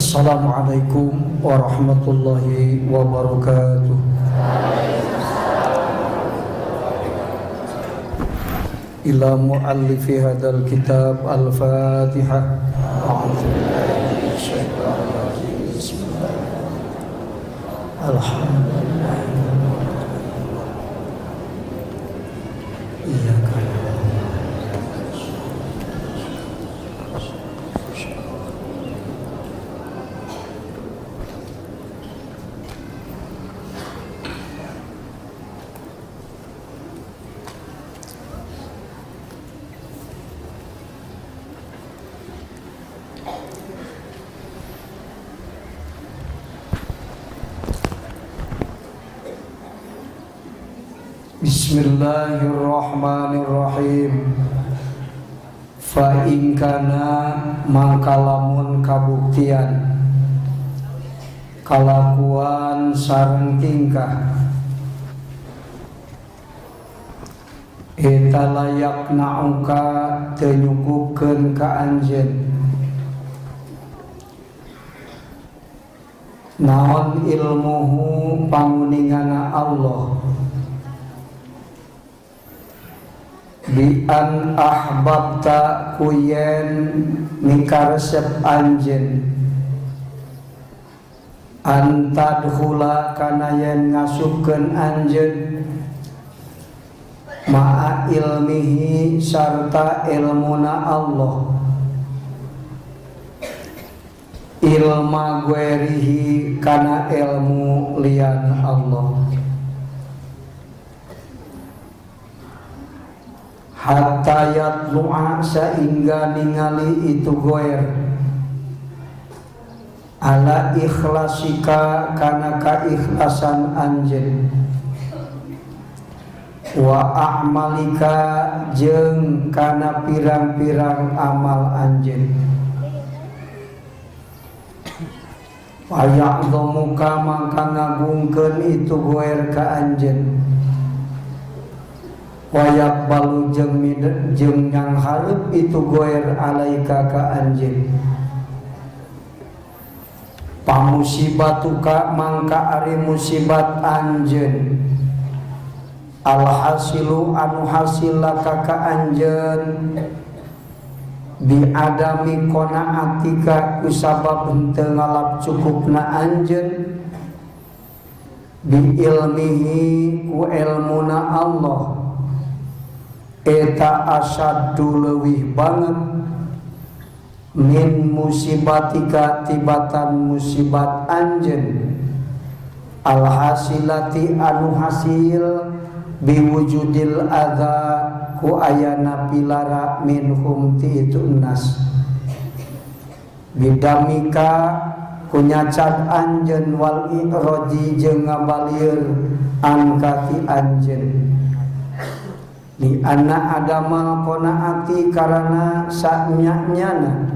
Assalamualaikum warahmatullahi wabarakatuh. Ila muallifi hadzal kitab al-Fatihah. A'udzu billahi minasyaitonir rajim. Bismillahirrahmanirrahim. Alhamdulillah. Iyyaka Bismillahirrahmanirrahim. Fa in kana mangkalamun kabuktian kalakuan sareng tingkah eta layak nauka teu nyukupkeun ka anjeun naon ilmuhu panguningana Allah bi an ahbabta kuyen mikaresep anjeun antadkhula kana yen ngasupkeun anjeun ma'a ilmihi sarta ilmuna Allah ilma guerihi kana ilmu lian Allah hatta yatlu'a sehingga ningali itu goer ala ikhlasika kana kaikhlasan anjeun wa a'malika jeung kana pirang-pirang amal anjeun aya'dhamuka mangka ngagungkeun itu goer ka anjeun wayak balu jeung jeung nyang hareup itu goer alaika ka anjeun pamusibatuka mangka ari musibat anjeun alhasilu anu hasilaka ka anjeun bi adami qanaatika kusabab henteu ngalap cukupna anjeun bi ilmihi ku ilmuna Allah eta asaddu leuwih banget min musibatika tibatan musibat anjeun alhasilati anu hasil biwujudil adza ku ayana pilara minhum ti itu nas bidamika ku nyacat anjeun wal iraji jeung ngabalieur angka ti anjeun di anak adamal qanaati karana saknya-nyana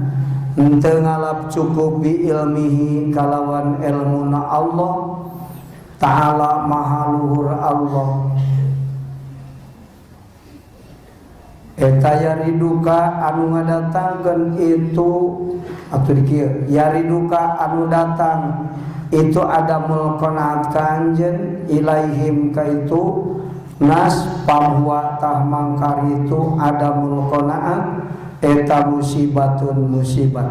henteu ngalap cukup bi ilmihi kalawan ilmuna Allah ta'ala maha luhur Allah eta yariduka anu ngadatangkeun itu atuh kieu yariduka anu datang itu adamul qanaat ka anjeun ilaihim ka itu nas pamhua tah mangkar itu adamul qanaat eta musibatun musibat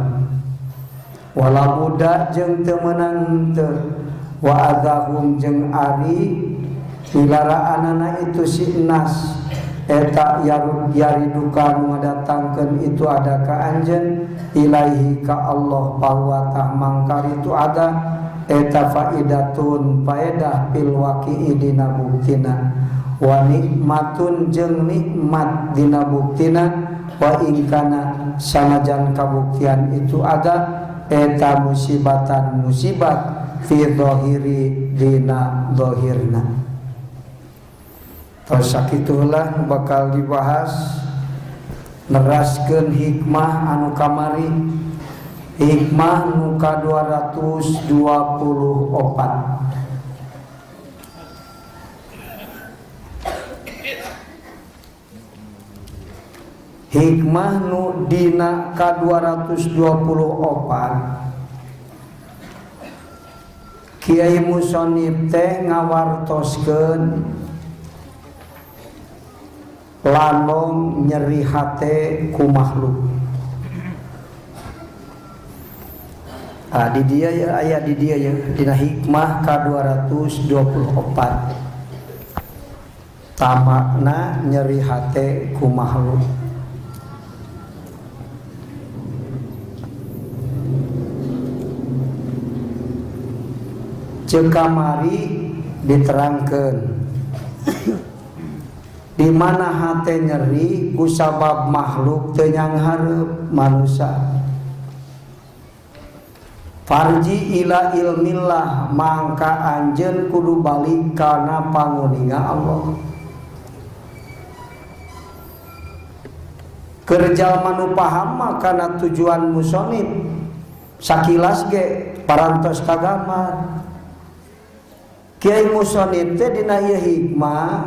wala buddha jeung teu meunang teu wa adzahum jeung ari pilaraanana itu si nas eta yariduka nu ngadatangkeun itu ada ka anjeun ilaihi ka Allah bahwa tah mangkar itu ada eta faidatun faedah fil waqi'i dina buktina wa nikmatun jeung nikmat dina buktina wa ingkana sanajan kabuktian itu ada eta musibatan musibat fi dhahiri dina dhahirna. Tos sakitulah bakal dibahas neraskeun hikmah anu kamari hikmah nu ka 224. Hikmah nu dina ka 224 Kiai Musonib teh ngawartoskeun lanong nyeri hate ku makhluk. Ah, di dia ya, aya di dia ya, dina hikmah ka 224. Tamakna nyeri hate ku makhluk. Ceuk kamari diterangkeun di mana hate nyeri ku sabab makhluk teu nyanghareup manusia. Farji ila ilmillah, mangka anjeun kudu balik kana panguninga Allah. Keur jalma nu paham mah kana tujuan musonib sakilas ge parantos kagambar. Kiai Musonib teh dina ieu hikmah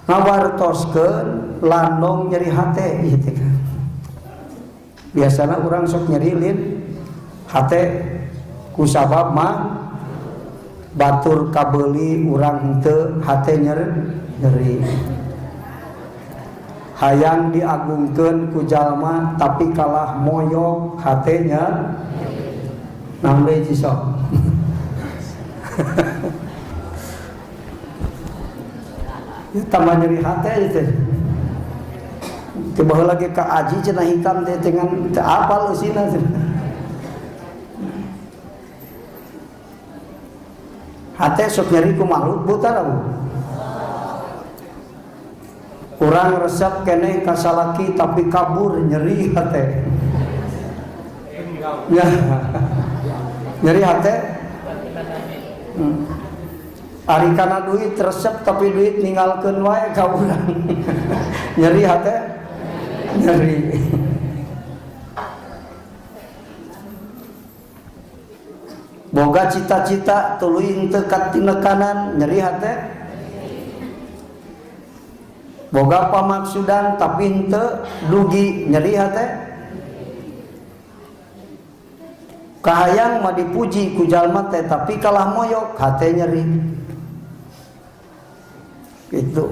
ngawartoskeun landong nyeri hate ieu teh. Biasana urang sok nyeri lin hate ku sabab mah batur kabeuli urang henteu hate nyeri. Hayang diagungkeun ku jalma tapi kalah moyok hate nya naon deui cisok. Ya, tambah nyeri hati aja teh. Tiba lagi ka aji cenah hikam teh dengan teu apal eusina teh. Hate sok nyeri ku makhluk buta bu. Urang resep keneh ka salaki tapi kabur nyeri hate. Ya. Nyeri hate. Ari kana duit resep tapi duit ninggalkeun wae ka urang. Nyeri hate? Nyeri. Boga cita-cita tuluy henteu katinekanan nyeri hate? Boga pamaksudan tapi henteu dugi nyeri hate? Kahayang mah dipuji ku jalma teh tapi kalah moyok hate nyeri. Itu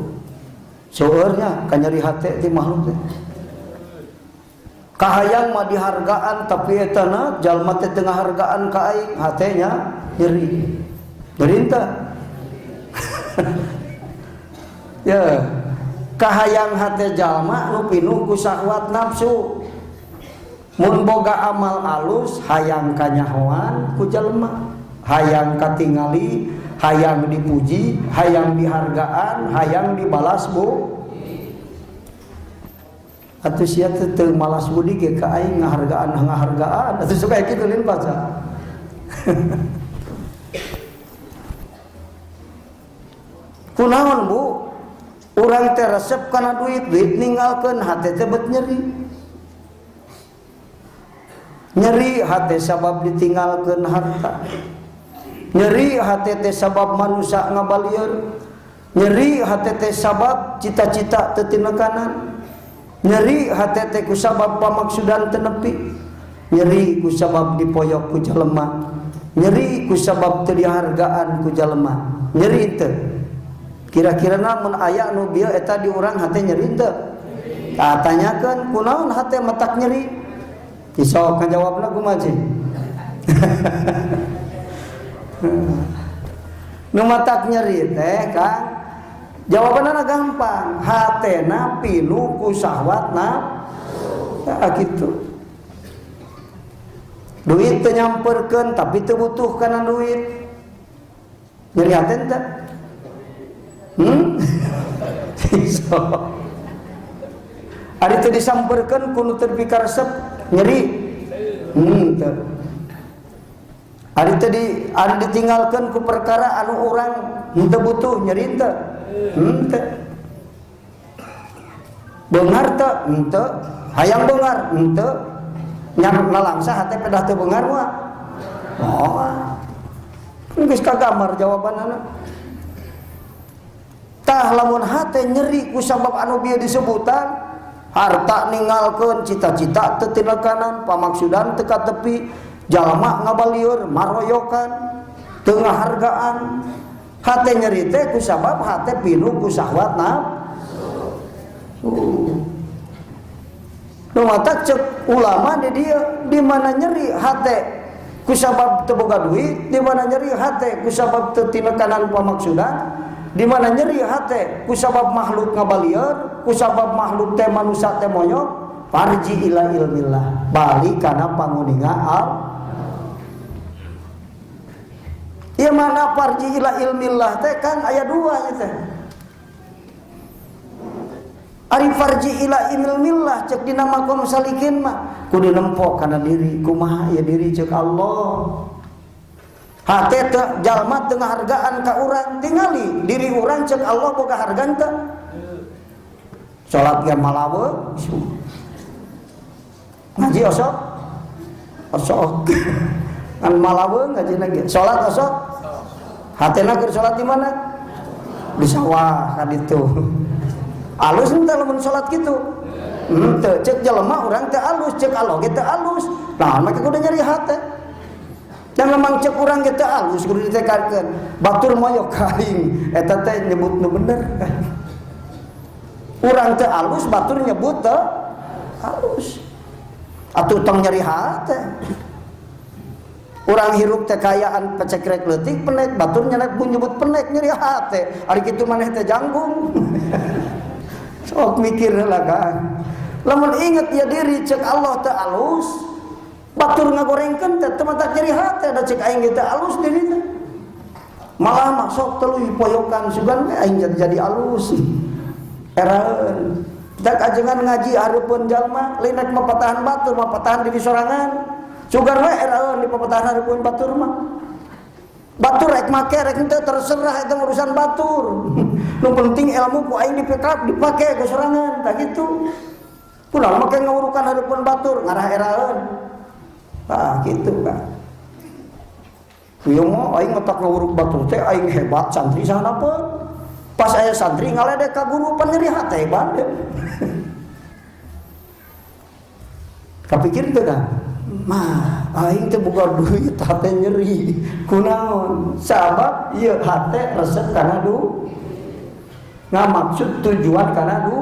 seueurnya ka nyeri hate ti makhluk teh. Kahayang mah dihargaan tapi eta na jalma teh teu ngahargaan ka aing hatenya nyeri. Nyeri teh. Ya, kahayang hate jalma nu pinuh ku syahwat nafsu. Mun boga amal alus hayang kanyahoan ku jalma, hayang katingali, hayang dipuji, hayang dihargaan, hayang dibalas bu. Atuh sia teh teu malas budi ge ka aing ngahargaan. Atuh suka kitu lin baca. Kunaon bu? Urang teh resep kana duit, duit ninggalkeun hate teh bet nyeri. Nyeri hate sabab ditinggalkeun harta. Nyeri hate teh sabab manusia ngabalieur. Nyeri hate teh sabab cita-cita teu tinekanan. Nyeri hate teh ku sabab pamaksudan teu nepi. Nyeri ku sabab dipoyok ku jelema. Nyeri ku sabab teu dihargaan ku jelema. Nyeri teu. Kira-kira namun aya nu bieu eta di urang hate nyeri teu? Tah tanyakeun kunaon hate matak nyeri? Sok ngajawabna kumaha sih? Nu matak nyeri teh Kang, jawabanna gampang. Hatena pinuh ku syahwat na kitu. Duit teu nyamperkeun tapi teu butuh kana duit. Nyeri hate teu? So. Ari teu disamperkeun ku nu teu pikaresep nyeri. Teu. Ari teu di ari ditinggalkeun ku perkara anu urang henteu butuh nyeri teu? Henteu. Beunghar teu? Henteu. Hayang beunghar? Henteu. Nya lalangsa hate pedah teu beunghar mah. Oh. Geus kagambar jawabanana. Tah lamun hate nyeri ku sabab anu bieu disebutan, harta ninggalkeun, cita-cita teu tinekanan, pamaksudan teu katepi, jalma ngabalieur, maroyokan. Teu ngahargaan. Hate nyeri teh ku sabab hate pinuh ku syahwat nafsu. Nu matak cek ulama di dieu di mana nyeri hate ku sabab teu boga duit, di mana nyeri hate ku sabab teu tinekanan pamaksudan, di mana nyeri hate ku sabab makhluk ngabalieur, ku sabab makhluk teh manusa teh moyok, farji ila ilmillah, balik kana panguninga al. Ieu mana farji ila ilmillah teh kan aya dua ieu teh. Ari farji ila ilmillah cek dina makom salikin mah kudu nempo kana diri, kumaha ieu diri cek Allah. Hate teh jalma teu ngahargaan ka urang, tingali diri urang cek Allah boga harga teu? Salat ge malawe, ngaji osok osok kan malawe ngaji lagi, salat osok hatena keur salat di mana? Di sawah kan itu. Alus henteu lamun salat kitu? Henteu, cek jelema urang teh alus, cek Allah ge teu alus. Nah, maka kudu nyeri hate. Dan memang cek urang ge teu alus kudu ditekankeun. Batur moyok ka aing, eta teh nyebut nu bener. Urang teu alus, batur nyebut teu alus. Atuh tong nyeri hate. Urang hirup teh kayaan pecekrek leutik penek, batur nyenek nyebut penek nyeri hate. Ari kitu maneh teh janggung. Sok mikir lah kan. Lamun inget ya diri cek Allah teh alus, batur ngagorengkeun teh teu matak nyeri hate, da cek aing ge teh alus diri teh. Malah mah sok tuluy poyokan sugan we aing jadi alus. Eraeun. Tak ajengan ngaji hareupeun jalma, lain rek mapatahan batur, mapatahan diri sorangan. Sugan we eraeun di papatahan hareupeun batur mah. Batur rek make rek henteu terserah eta urusan batur. Nu penting ilmu ku aing dipekap dipake ku sorangan tah kitu. Kunaon make ngawurukan hareupeun batur ngarah eraeun. Tah kitu kan. Ieu mah aing otak ngawuruk batur teh aing hebat santri sahanapeun. Pas aya santri ngaledek ka guru pan nyeri hate bandem. Kapikir teu kan? Mah aing teh boga duit hate nyeri. Kunaon? Sabab ieu hate resep kana du. Ngamaksud tujuan kana du.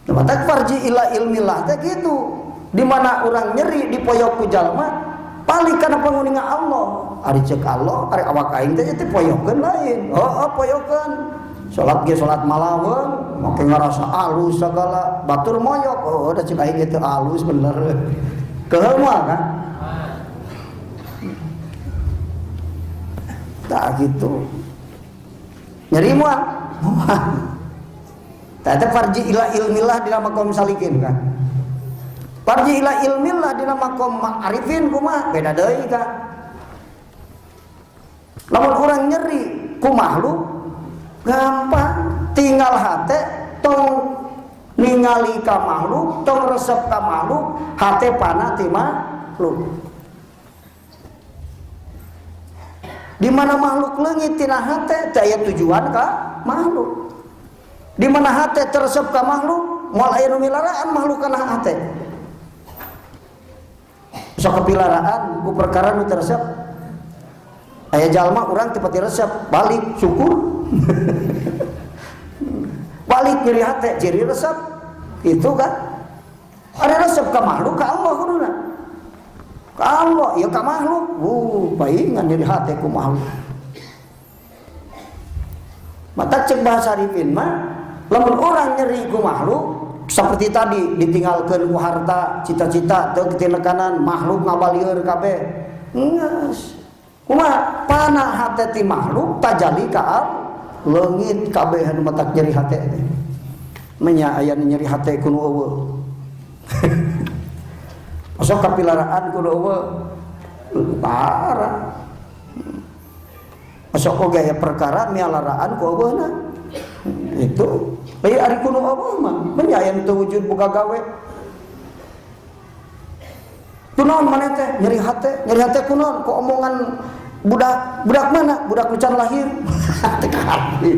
Matak farji ila ilmillah teh kitu. Di mana urang nyeri dipoyok ku jalma, balik kana panguninga Allah. Ari cek Allah, ari awak aing teh teh poyokeun lain. Heuh, poyokeun. Salat ge salat malaweung, make ngarasa alus sagala, batur moyok. Oh, da cek aing ge teu alus bener. Keuheul mah kan? Tak gitu. Nyeri moal. Tah eta farji ila ilmillah dina makom salikin kan. Farji ila ilmillah dina makom ma'arifin kumaha beda deui kan. Lamun urang nyeri ku makhluk gampang, tinggal hate tong ningali ka makhluk, tong resep ka makhluk, hate pana ti makhluk. Di mana makhluk leungit tina hate teu aya tujuan ka makhluk. Di mana hate teresep ka makhluk, moal aya nu milaraan makhluk kana hate. Sok kepilaraan ku perkara nu teresep. Aya jalma urang teu pati resep, balik syukur. Balik nyeri hate ciri resep. Itu kan. Ada resep ka makhluk ka Allah kuduna. Ka Allah ieu ka makhluk. Paingan nyeri hate ku makhluk. Mata cek bahasa arifin mah lamun orang nyeri ku makhluk seperti tadi ditinggalkeun ku harta, cita-cita teu ketinekanan, makhluk ngabalieur kabeh. Geus. Kumaha pana hate ti makhluk tajali ka leungit kabeh anu matak nyeri hate teh. Menya aya nu nyeri hate ku nu eueuh. Osok kapilaraan ku nu eueuh. Parah. Osok oge aya perkara mialaraan ku eueuhna. Itu lain ari ku nu eueuh mah menya aya nu teu wujud boga gawe. Kunaon maneh teh nyeri hate, nyeri hate kunaon ku omongan budak, budak mana? Budak nu can lahir. Teu kaharti.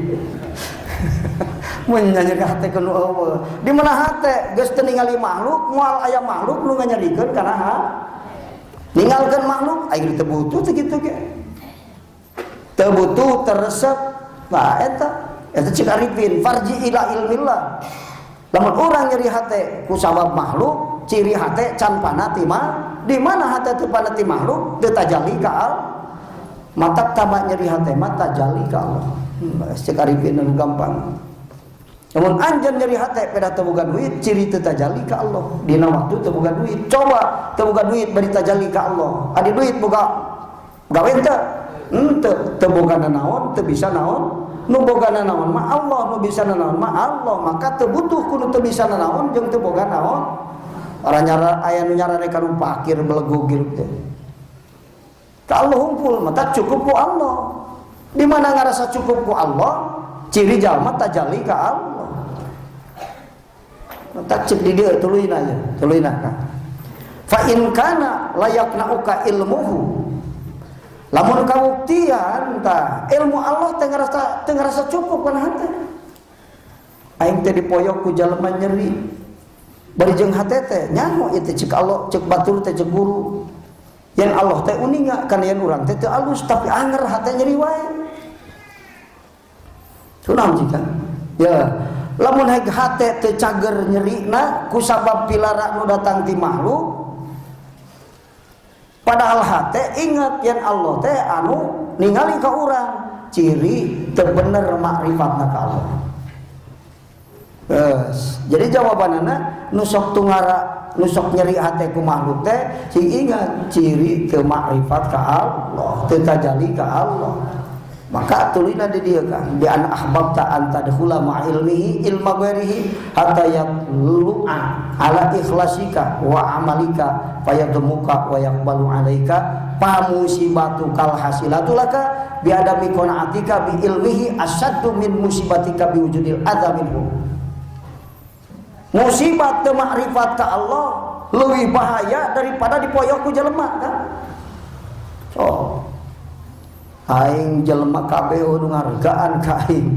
Mun nyeri hate ku nu eueuh. Di mana hate geus teu ningali makhluk, moal aya makhluk nu nganyerikeun kana Ninggalkeun makhluk aing teu butuh teh kitu ge. Teu butuh teresep. Nah eta eta cek arifin farji ila ilmillah. Lamun urang nyeri hate ku sabab makhluk, ciri hate can panati mah, di mana hate teu panati makhluk teu tajalli ka Allah. Matak tamak nyeri hate mah tajalli ka Allah. Cek arifin anu gampang. Lamun anjeun nyeri hate pedah teu boga duit, ciri teu tajalli ka Allah. Dina waktu teu boga duit, coba teu boga duit bari tajalli ka Allah. Adi duit boga gawe teu? Henteu, teu boga nanaon, teu bisa naon. Nu boga nanaon mah Allah, nu bisa nanaon mah Allah, maka teu butuh ku nu teu bisa nanaon jeung teu boga naon. Orang nyara aya nu nyarane ka nu fakir belegug hirup teh. Ka Allah humpul, mata cukup ku Allah. Di mana ngarasa cukup ku Allah, ciri jalma tajalli ka Allah. Mata cek di dieu tuluyna nya, tuluyna ka. Fa in kana layaknauka ilmuhu. Lamun kabuktian tah ilmu Allah teh ngarasa cukup kana hate. Aing teh dipoyok ku jalma nyeri. Bari jeung hate teh nyaho ieu teh cek Allah, cek batur teh cek guru. Yen Allah teh uninga kana yen urang teh teu alus tapi anger hate nyeri wae. Kunaon jika? Ya, lamun heg hate teu cager nyerina ku sabab pilara nu datang ti makhluk. Padahal hate ingat yen Allah teh anu ningali ka urang, ciri teu bener makrifatna ka Allah. Yes. Jadi jawabanana nu sok tungara, nu sok nyeri hate ku makhluk teh, cing ingat ciri teu makrifat ka Allah, teu tajalli ka Allah. Maka tulina di dieu kan, bi an ahbabta an tadkhula ma ilmihi ilma ghairihi hatta yatlu'a ala ikhlasika wa amalika fayadmuka wa yaqbalu alaika fa musibatu kal hasilatu laka bi adami qana'atika bi ilmihi asaddu min musibatika bi wujudil adza minhu. Musibat teu makrifat ka Allah leuwih bahaya daripada dipoyok ku jelema kan. So aing jelema kabeh nu ngahargaan ka aing.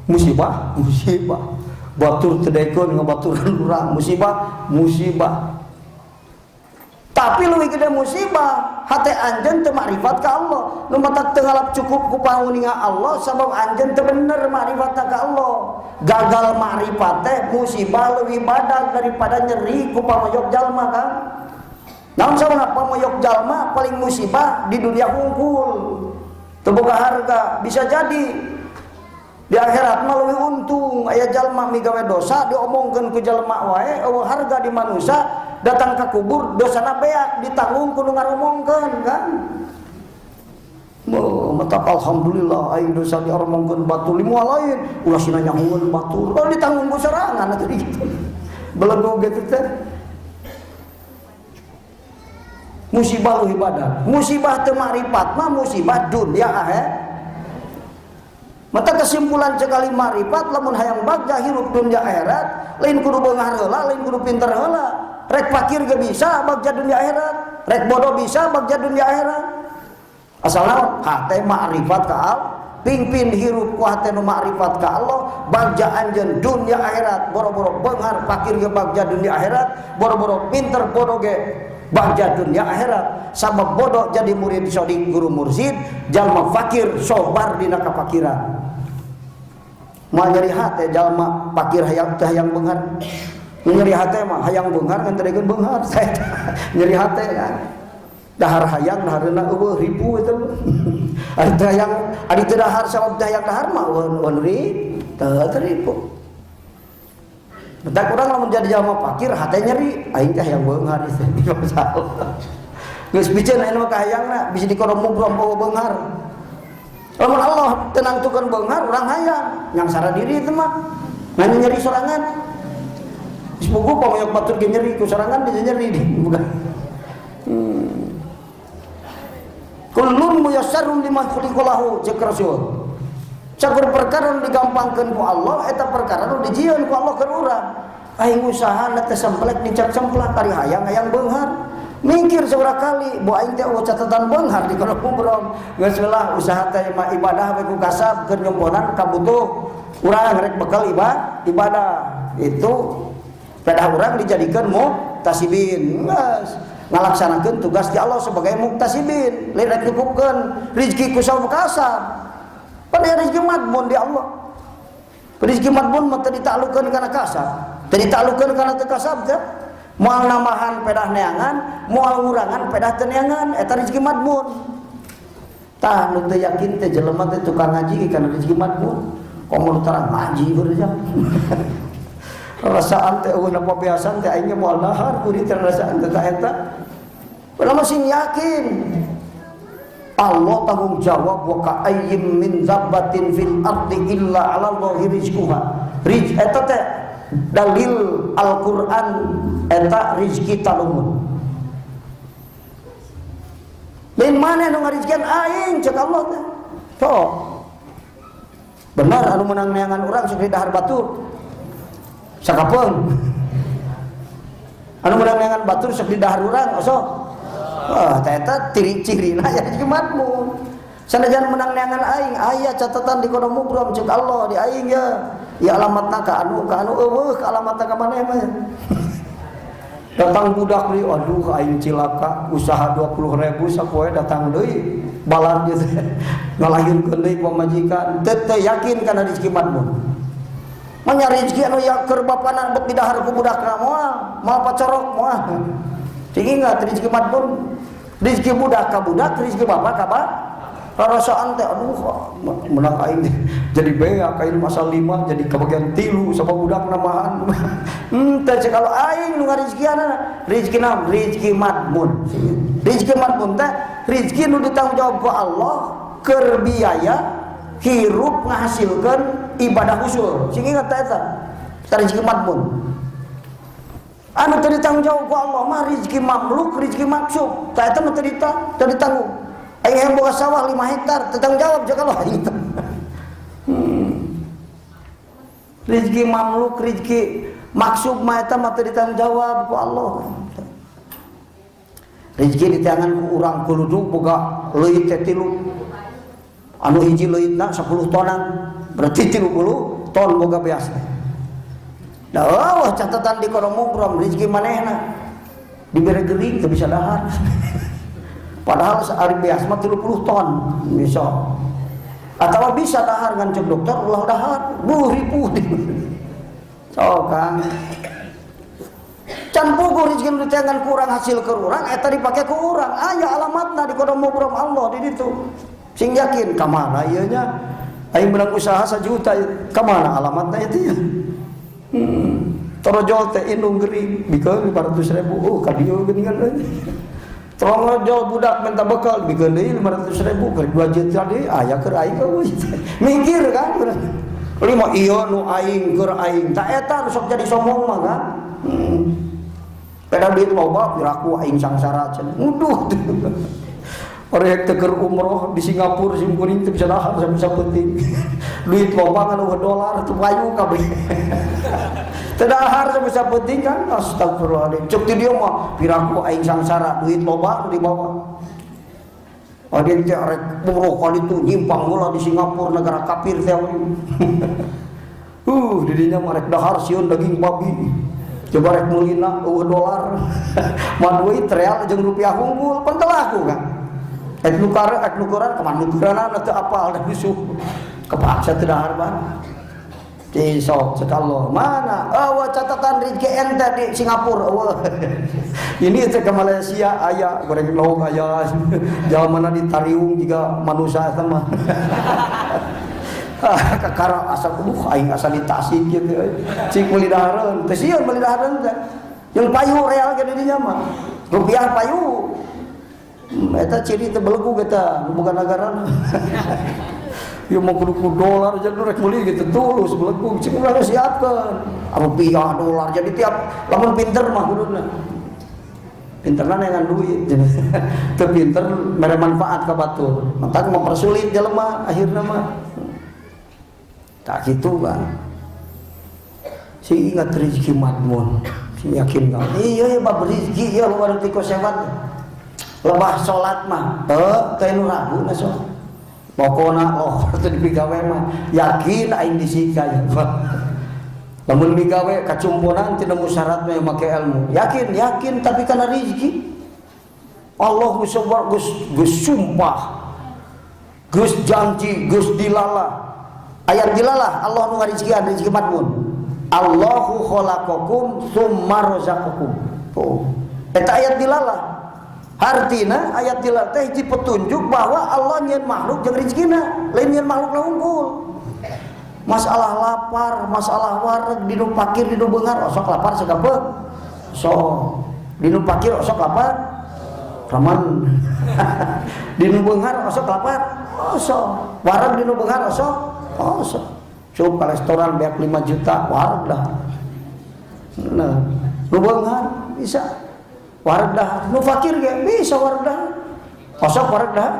Musibah, musibah. Batur teu dekeun ngabaturan urang, musibah, musibah. Tapi leuwih gede musibah, hate anjeun teu makrifat ka Allah. Nu matak teu ngalap cukup ku panguninga Allah sabab anjeun teu bener makrifat ka Allah. Gagal makrifat teh musibah leuwih badag daripada nyeri ku pamoyok jalma kan. Naon sababna pamoyok jalma paling musibah di dunia hungkul. Teu boga harga, bisa jadi di akhirat mah leuwih untung. Aya jalma migawe dosa diomongkeun ku jalma wae eueuh harga di manusia, datang ka kubur dosana beak ditanggung ku nu ngaromongkeun kan. Matak alhamdulillah aing dosa diomongkeun batur lima lain ulah sina nyangungeun batur. Oh ditanggung ku sorangan atuh kitu. Belegug kitu teh. Musibah leuwih badag. Musibah teu makrifat mah musibah dunia akhirat. Mata kesimpulan cekali makrifat lamun hayang bagja hirup dunia akhirat, lain kudu beunghar heula, lain kudu pinter heula. Rek fakir ge bisa bagja dunia akhirat, rek bodoh bisa bagja dunia akhirat. Asal naon? Hate makrifat ka Allah, pingpin hirup ku hate nu makrifat ka Allah, bagja anjeun dunia akhirat, boro-boro beunghar fakir ge bagja dunia akhirat, boro-boro pinter bodoh ge bagja dunia akhirat. Sabab bodoh jadi murid sodik guru mursid, jalma fakir sobar dina kafakiran. Moal nyeri hate jalma fakir hayang teh hayang beunghar. Nyeri hate mah hayang beunghar ngan teu dekeun beunghar. Nyeri hate kan. Dahar hayang dahareuna eueuh ribu eta. Ari teh hayang ari teu dahar sabab teh hayang dahar mah eueuh teu ribu. Bentar urang lamun jadi jalma fakir hate nyeri, aing teh hayang beunghar ieu teh. Masalah. Geus piceun aya mah kahayangna bisa dikorong mubrom bawa beunghar. Lamun Allah teu nangtukeun beunghar urang hayang, nyangsara diri teh mah. Ngan nyeri sorangan. Geus puguh pamoyok batur ge nyeri ku sorangan dia nyeri bukan. Kullun muyassarun lima khuliqalahu cek Rasul. Sakur perkara nu digampangkeun ku Allah eta perkara nu dijieun ku Allah keur urang. Aing usahana teh semplek dicap semplak ari hayang hayang beunghar. Mikir sabaraha kali, bo aing teh eueuh catatan beunghar di kono mubrom. Geus lah usaha teh mah ibadah we ku kasab keur nyomponan kabutuh urang rek bekal ibadah. Itu pedah urang dijadikeun muhtasibin. Geus. Ngalaksanakeun tugas di Allah sebagai muktasibin, lain rek nyukupkeun rezeki ku sabab kasab. Pan rezeki madmun di Allah. Rezeki madmun mah teu ditaklukeun kana kasab, teu ditaklukeun kana teu kasab teh. Moal nambahan pedah neangan, moal ngurangan pedah teu neangan, eta rezeki madmun. Tah nu teu yakin teh jelema teh tukang ngaji kana rezeki madmun. Komo terang ngaji berjam. Rasaan teh eueuh napa biasa teh aing moal dahar kudu teh rasaan teh eta. Padahal masih yakin Allah tanggung jawab wa ka'ayyim min dabbatin fil ardi illa 'ala Allahi rizquha. Riz eta teh dalil Al-Qur'an eta rizki talumun. Lain mana nu ngarizkian aing cek Allah teh. Sok. Benar anu menang neangan urang sok dahar batur. Sakapeung. Anu menang neangan batur sok dahar urang osok. Wah, eta ciri-cirina ya rezeki madmun. Sanajan menang neangan aing, aya catatan di kono mubram cek Allah di aing ya. Ya alamatna ka anu eueuh ka alamatna ka maneh mah. Datang budak deui, aduh aing cilaka, usaha 20.000 sapoe datang deui. Balar dia teh. Ngalahirkeun deui pamajikan, teu teu yakin kana rezeki madmun. Manya rezeki anu ya keur bapana bet didahar ku budakna moal, moal pacorok moal. Cing ingat rezeki madmun. Rezeki budak ka budak, rezeki bapak ka bapak. Rarasaan teh aduh menang aing jadi beak aing masa 5 jadi kebagian 3 sama budak namahan. Teh cek kalau aing nu ngarizkianana, rezeki naon? Rezeki madmun. Rezeki madmun teh rezeki nu ditanggung jawab ku Allah keur biaya hirup ngahasilkeun ibadah usul. Sing ingat teh eta. Rezeki madmun. Anu teu ditanggung jawab ku Allah mah rezeki mamluk, rezeki maksub. Tah eta mah teu ditanggung. Aing hayang boga sawah 5 hektar, teu tanggung jawab cek Allah aing teh. Rezeki mamluk, rezeki maksub mah eta mah teu ditanggung jawab ku Allah. Rezeki di tangan ku urang kuluduk boga leuit teh 3. Anu hiji leuitna 10 tonan, berarti 30 ton boga beas. Dah oh, catatan di kono mubram rezeki manehna dibere gering teu bisa dahar. Padahal ari beas mah 30 ton bisa. Atawa bisa dahar ngan cek dokter ulah dahar, buh ripuh. So Kang. Can puguh rezeki nu diteangan ku urang hasil keur urang eta dipake ku urang. Aya alamatna di kono mubram Allah di ditu. Sing yakin ka mana ieu nya? Aing menang usaha 1 juta ka mana alamatna itu ya? Torojol teh indung gering bikeun 500.000. Oh ka dieu geuningan euy. Torojol budak minta bekal bikeun deui 500.000 keur 2 juta deui aya keur aing euy. Mikir kan. Lima ieu nu aing keur aing. Ta eta nu sok jadi sombong mah kan. Peda duit loba piraku aing sangsara cenah. Nguduh. Orang teu keur umroh di Singapura sim kuring teu bisa dahar sampai sapenting. Duit loba ngan eueuh dolar teu payu kabeh. Teu dahar sampai sapenting kan astagfirullahaladzim. Cek ti dieu mah piraku aing sangsara duit loba nu dibawa. Ada teh rek umroh kali itu nyimpang heula di Singapura negara kafir teh. Di dinya mah rek dahar sieun daging babi. Coba rek meulina eueuh dolar. Mah duit real jeung rupiah unggul pan teu laku kan. Ek nukar, ek nukuran, kemana nukuran, atau apa, ada musuh. Kepaksa tidak dahar. Jadi sok, cek Allah. Mana? Oh, catatan rezeki ente di Singapura. Oh. Ini teh ke Malaysia, aya goreng lauk aya. Jalan mana di Tariung juga manusia eta mah. Kakara asal aing asal di Tasik gitu. Cik meuli dahareun, teh sieun meuli dahareun teh. Yang payu real ge di dinya mah. Rupiah payu. Eta ciri teh belegu eta, bukan negara. Ya mau kudu ku dolar jadi rek meuli gitu tulus belegu cik urang siapkeun. Rupiah dolar jadi tiap lamun pinter mah kuduna. Pinterna neangan duit. Teu pinter mere manfaat ka batur. Matak mempersulit jelema akhirna mah. Tak kitu kan. Si ingat rezeki madmun. Si yakin kan. Iya ya bab rezeki ya luar ti sewat. Lebah salat mah teu teu nu ragu na sok. Pokona loh teu dipigawe mah yakin aing disika ya. Lamun migawe kacumponan teu nemu syarat mah make ilmu. Yakin, yakin tapi kana rezeki. Allah geus geus sumpah, geus janji, geus dilalah. Ayat dilalah Allah nu ngarizkian rezeki madmun. Allahu khalaqakum tsumma razaqakum. Oh, eta ayat dilalah. Artina ayat dilalah teh hiji petunjuk bahwa Allah nyieun makhluk jeung rezekina, lain nyieun makhluk unggul. Masalah lapar, masalah wareg, di nu fakir, di nu beunghar, osok lapar sagapeuk. So, di nu fakir osok lapar, raman. Di nu beunghar osok lapar, osok. Wareg di nu beunghar osok, osok. Cukup ke restoran beak 5 juta, wareg dah. Nah, nu beunghar bisa. Wareg dah, nu fakir ge bisa wareg dah. Osok wareg dah.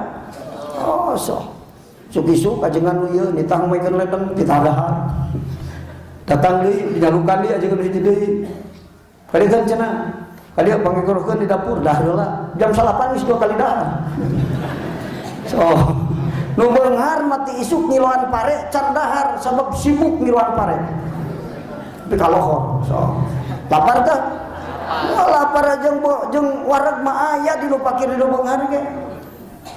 Osok. Suk-isuk ajengan nu ieu nitah maekeun ledeng ditadahar. Datang deui dinyalukan deui ajengan hiji deui. Kadieu cenah. Kadieu pangekorohkeun di dapur dah heula. Jam 9 geus 2 kali dahar. So, nu beunghar mati isuk ngiluan pare can dahar sabab sibuk ngiluan pare. Tapi kalohor. So, lapar teh? Oh, lapar jeung jeung wareg mah aya di nu fakir di nu beunghar ge.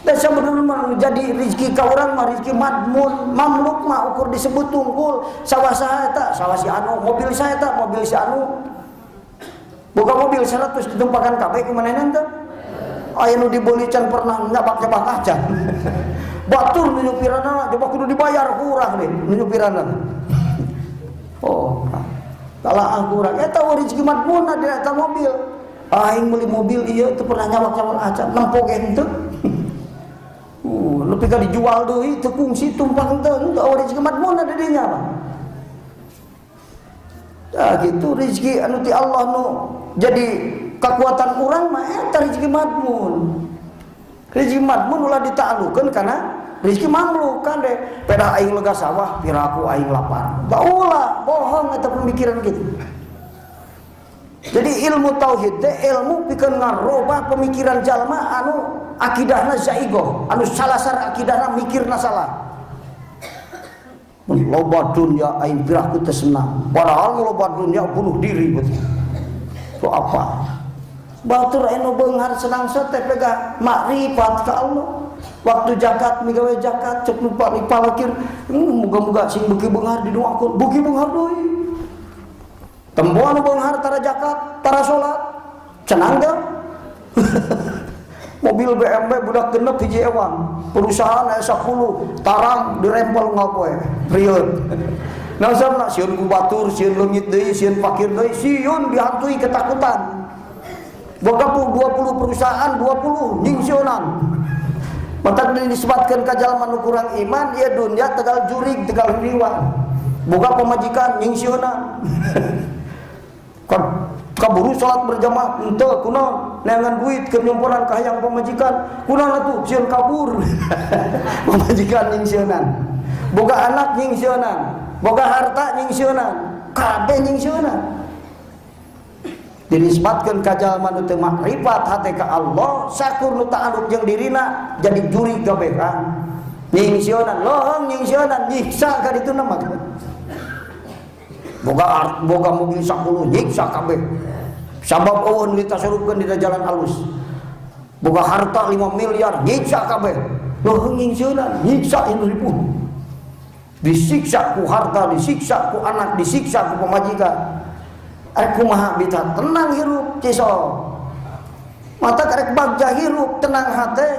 Dan sebenarnya mah jadi rezeki ka urang mah rezeki madmun, mamluk mah ukur disebut tungkul, sawah saha eta, sawah si anu, mobil saya eta, mobil si anu. Boga mobil 100 ditumpakan kabeh ku manehna teh. Aya nu dibeli can pernah nyabak-nyabak acan. Batur nu nyupiranna coba kudu dibayar ku urang nih nu nyupiranna. Oh, kalah kurang eta rezeki madmun di eta mobil. Aing meuli mobil ieu teu pernah nyabak-nyabak acan, nempo ge henteu. Lebih ka dijual deui teu kungsi tumpang teu henteu rezeki madmun di dinya mah. Tah kitu rezeki anu ti Allah nu jadi kekuatan urang mah eta rezeki madmun. Rezeki madmun ulah dita'allukeun kana rezeki mamluk kan deh. Pedah aing lega sawah piraku aing lapar. Da ulah bohong eta pemikiran kitu. Jadi ilmu tauhid teh ilmu pikeun ngarobah pemikiran jalma anu akidahna zaigoh, anu salasar akidahna mikirna salah. Mun loba dunya aing piraku teu senang. Padahal loba dunya bunuh diri betul. Itu apa? Batur anu beunghar senang teh pegah makrifat ka Allah. Waktu zakat migawe zakat cek nu palakir, muga-muga sing beuki beunghar didoakeun, beuki beunghar deui. Tembo anu beunghar tara zakat, tara salat, cenang teh. Mobil BMW budak genep hiji ewang, perusahaan aya 10, tarang dirempel ngapoe, rieut. Nah sabna sieun ku batur, sieun leungit deui, sieun fakir deui, sieun dihantui ketakutan. Boga 20 perusahaan 20 nyingsieunan. Matak dinisbatkeun ka jalma nu kurang iman, ieu dunya tegal jurig, tegal hiriwan. Boga pamajikan nyingsieunan. Kaburu salat berjamaah henteu kunaon neangan duit keur nyumponan ka hayang pamajikan kunaon atuh sieun kabur. Pamajikan nyingsieunan, boga anak nyingsieunan, boga harta nyingsieunan, kabeh nyingsieunan. Dinisbatkeun ka jalma nu teu makrifat hate ka Allah, sakur nu ta'aluk jeung dirina jadi juri kabehan. Nyingsieunan, lohong nyingsieunan, nyiksa ka dituna mah. Boga boga mobil 10 nyiksa kabeh. Sabab eueuh nu ditasurupkeun dina jalan alus. Boga harta 5 miliar nyiksa kabeh. Lohong nyingsieunan, nyiksa ieu ribu. Disiksa ku harta, disiksa ku anak, disiksa ku pamajikan. Arek kumaha bisa tenang hirup ciso. Mata arek bagja hirup tenang hate.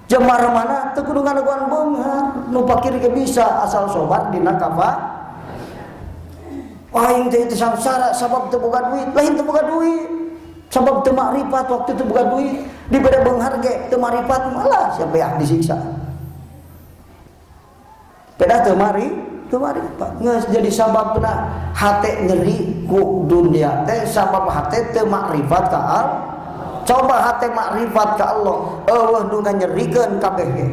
Jemar mana teu kudu ngadaguan beunghar, nu fakir ge bisa asal sobar dina kafa. Aing teh teu sangsara sabab teu boga duit, lain teu boga duit. Sabab teu makrifat waktu teu boga duit, dibere beunghar ge teu makrifat malah siapa yang disiksa. Pedah teu mari, teu makrifat. Geus jadi sababna hate nyeri ku dunia teh sabab hate teu makrifat ka Allah. Coba hate makrifat ka Allah, eueuh nu nganyerikeun kabeh ge.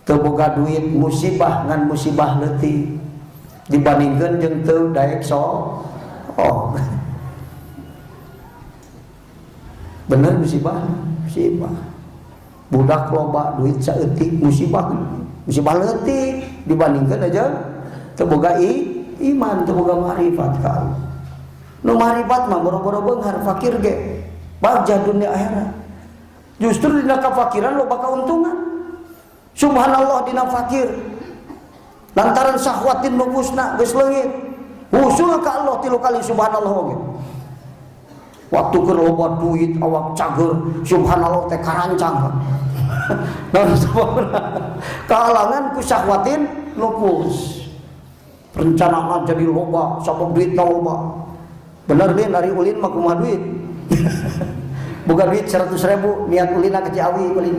Teu boga duit musibah ngan musibah leutik dibandingkeun jeung teu daek so. Oh. Bener musibah, musibah. Budak loba duit saeutik musibah. Musibah leutik dibandingkeun aja teu boga iman, teu boga makrifat ka Allah. Nu makrifat mah boro-boro beunghar fakir ge. Bagja dunia akhirat. Justru dina kafakiran loba kauntungan. Subhanallah dina fakir. Lantaran syahwatin nufusna geus leungit. Usul ka Allah 3 kali subhanallah oge. Waktu keur loba duit awak cager, subhanallah teh karancang. Naon sababna? Kahalangan ku syahwatin nufus. Rencana jadi loba, sabab duitna loba. Bener lin ari ulin mah kumaha duit. Boga duit 100.000 niat ulina ke Ciawi ulin.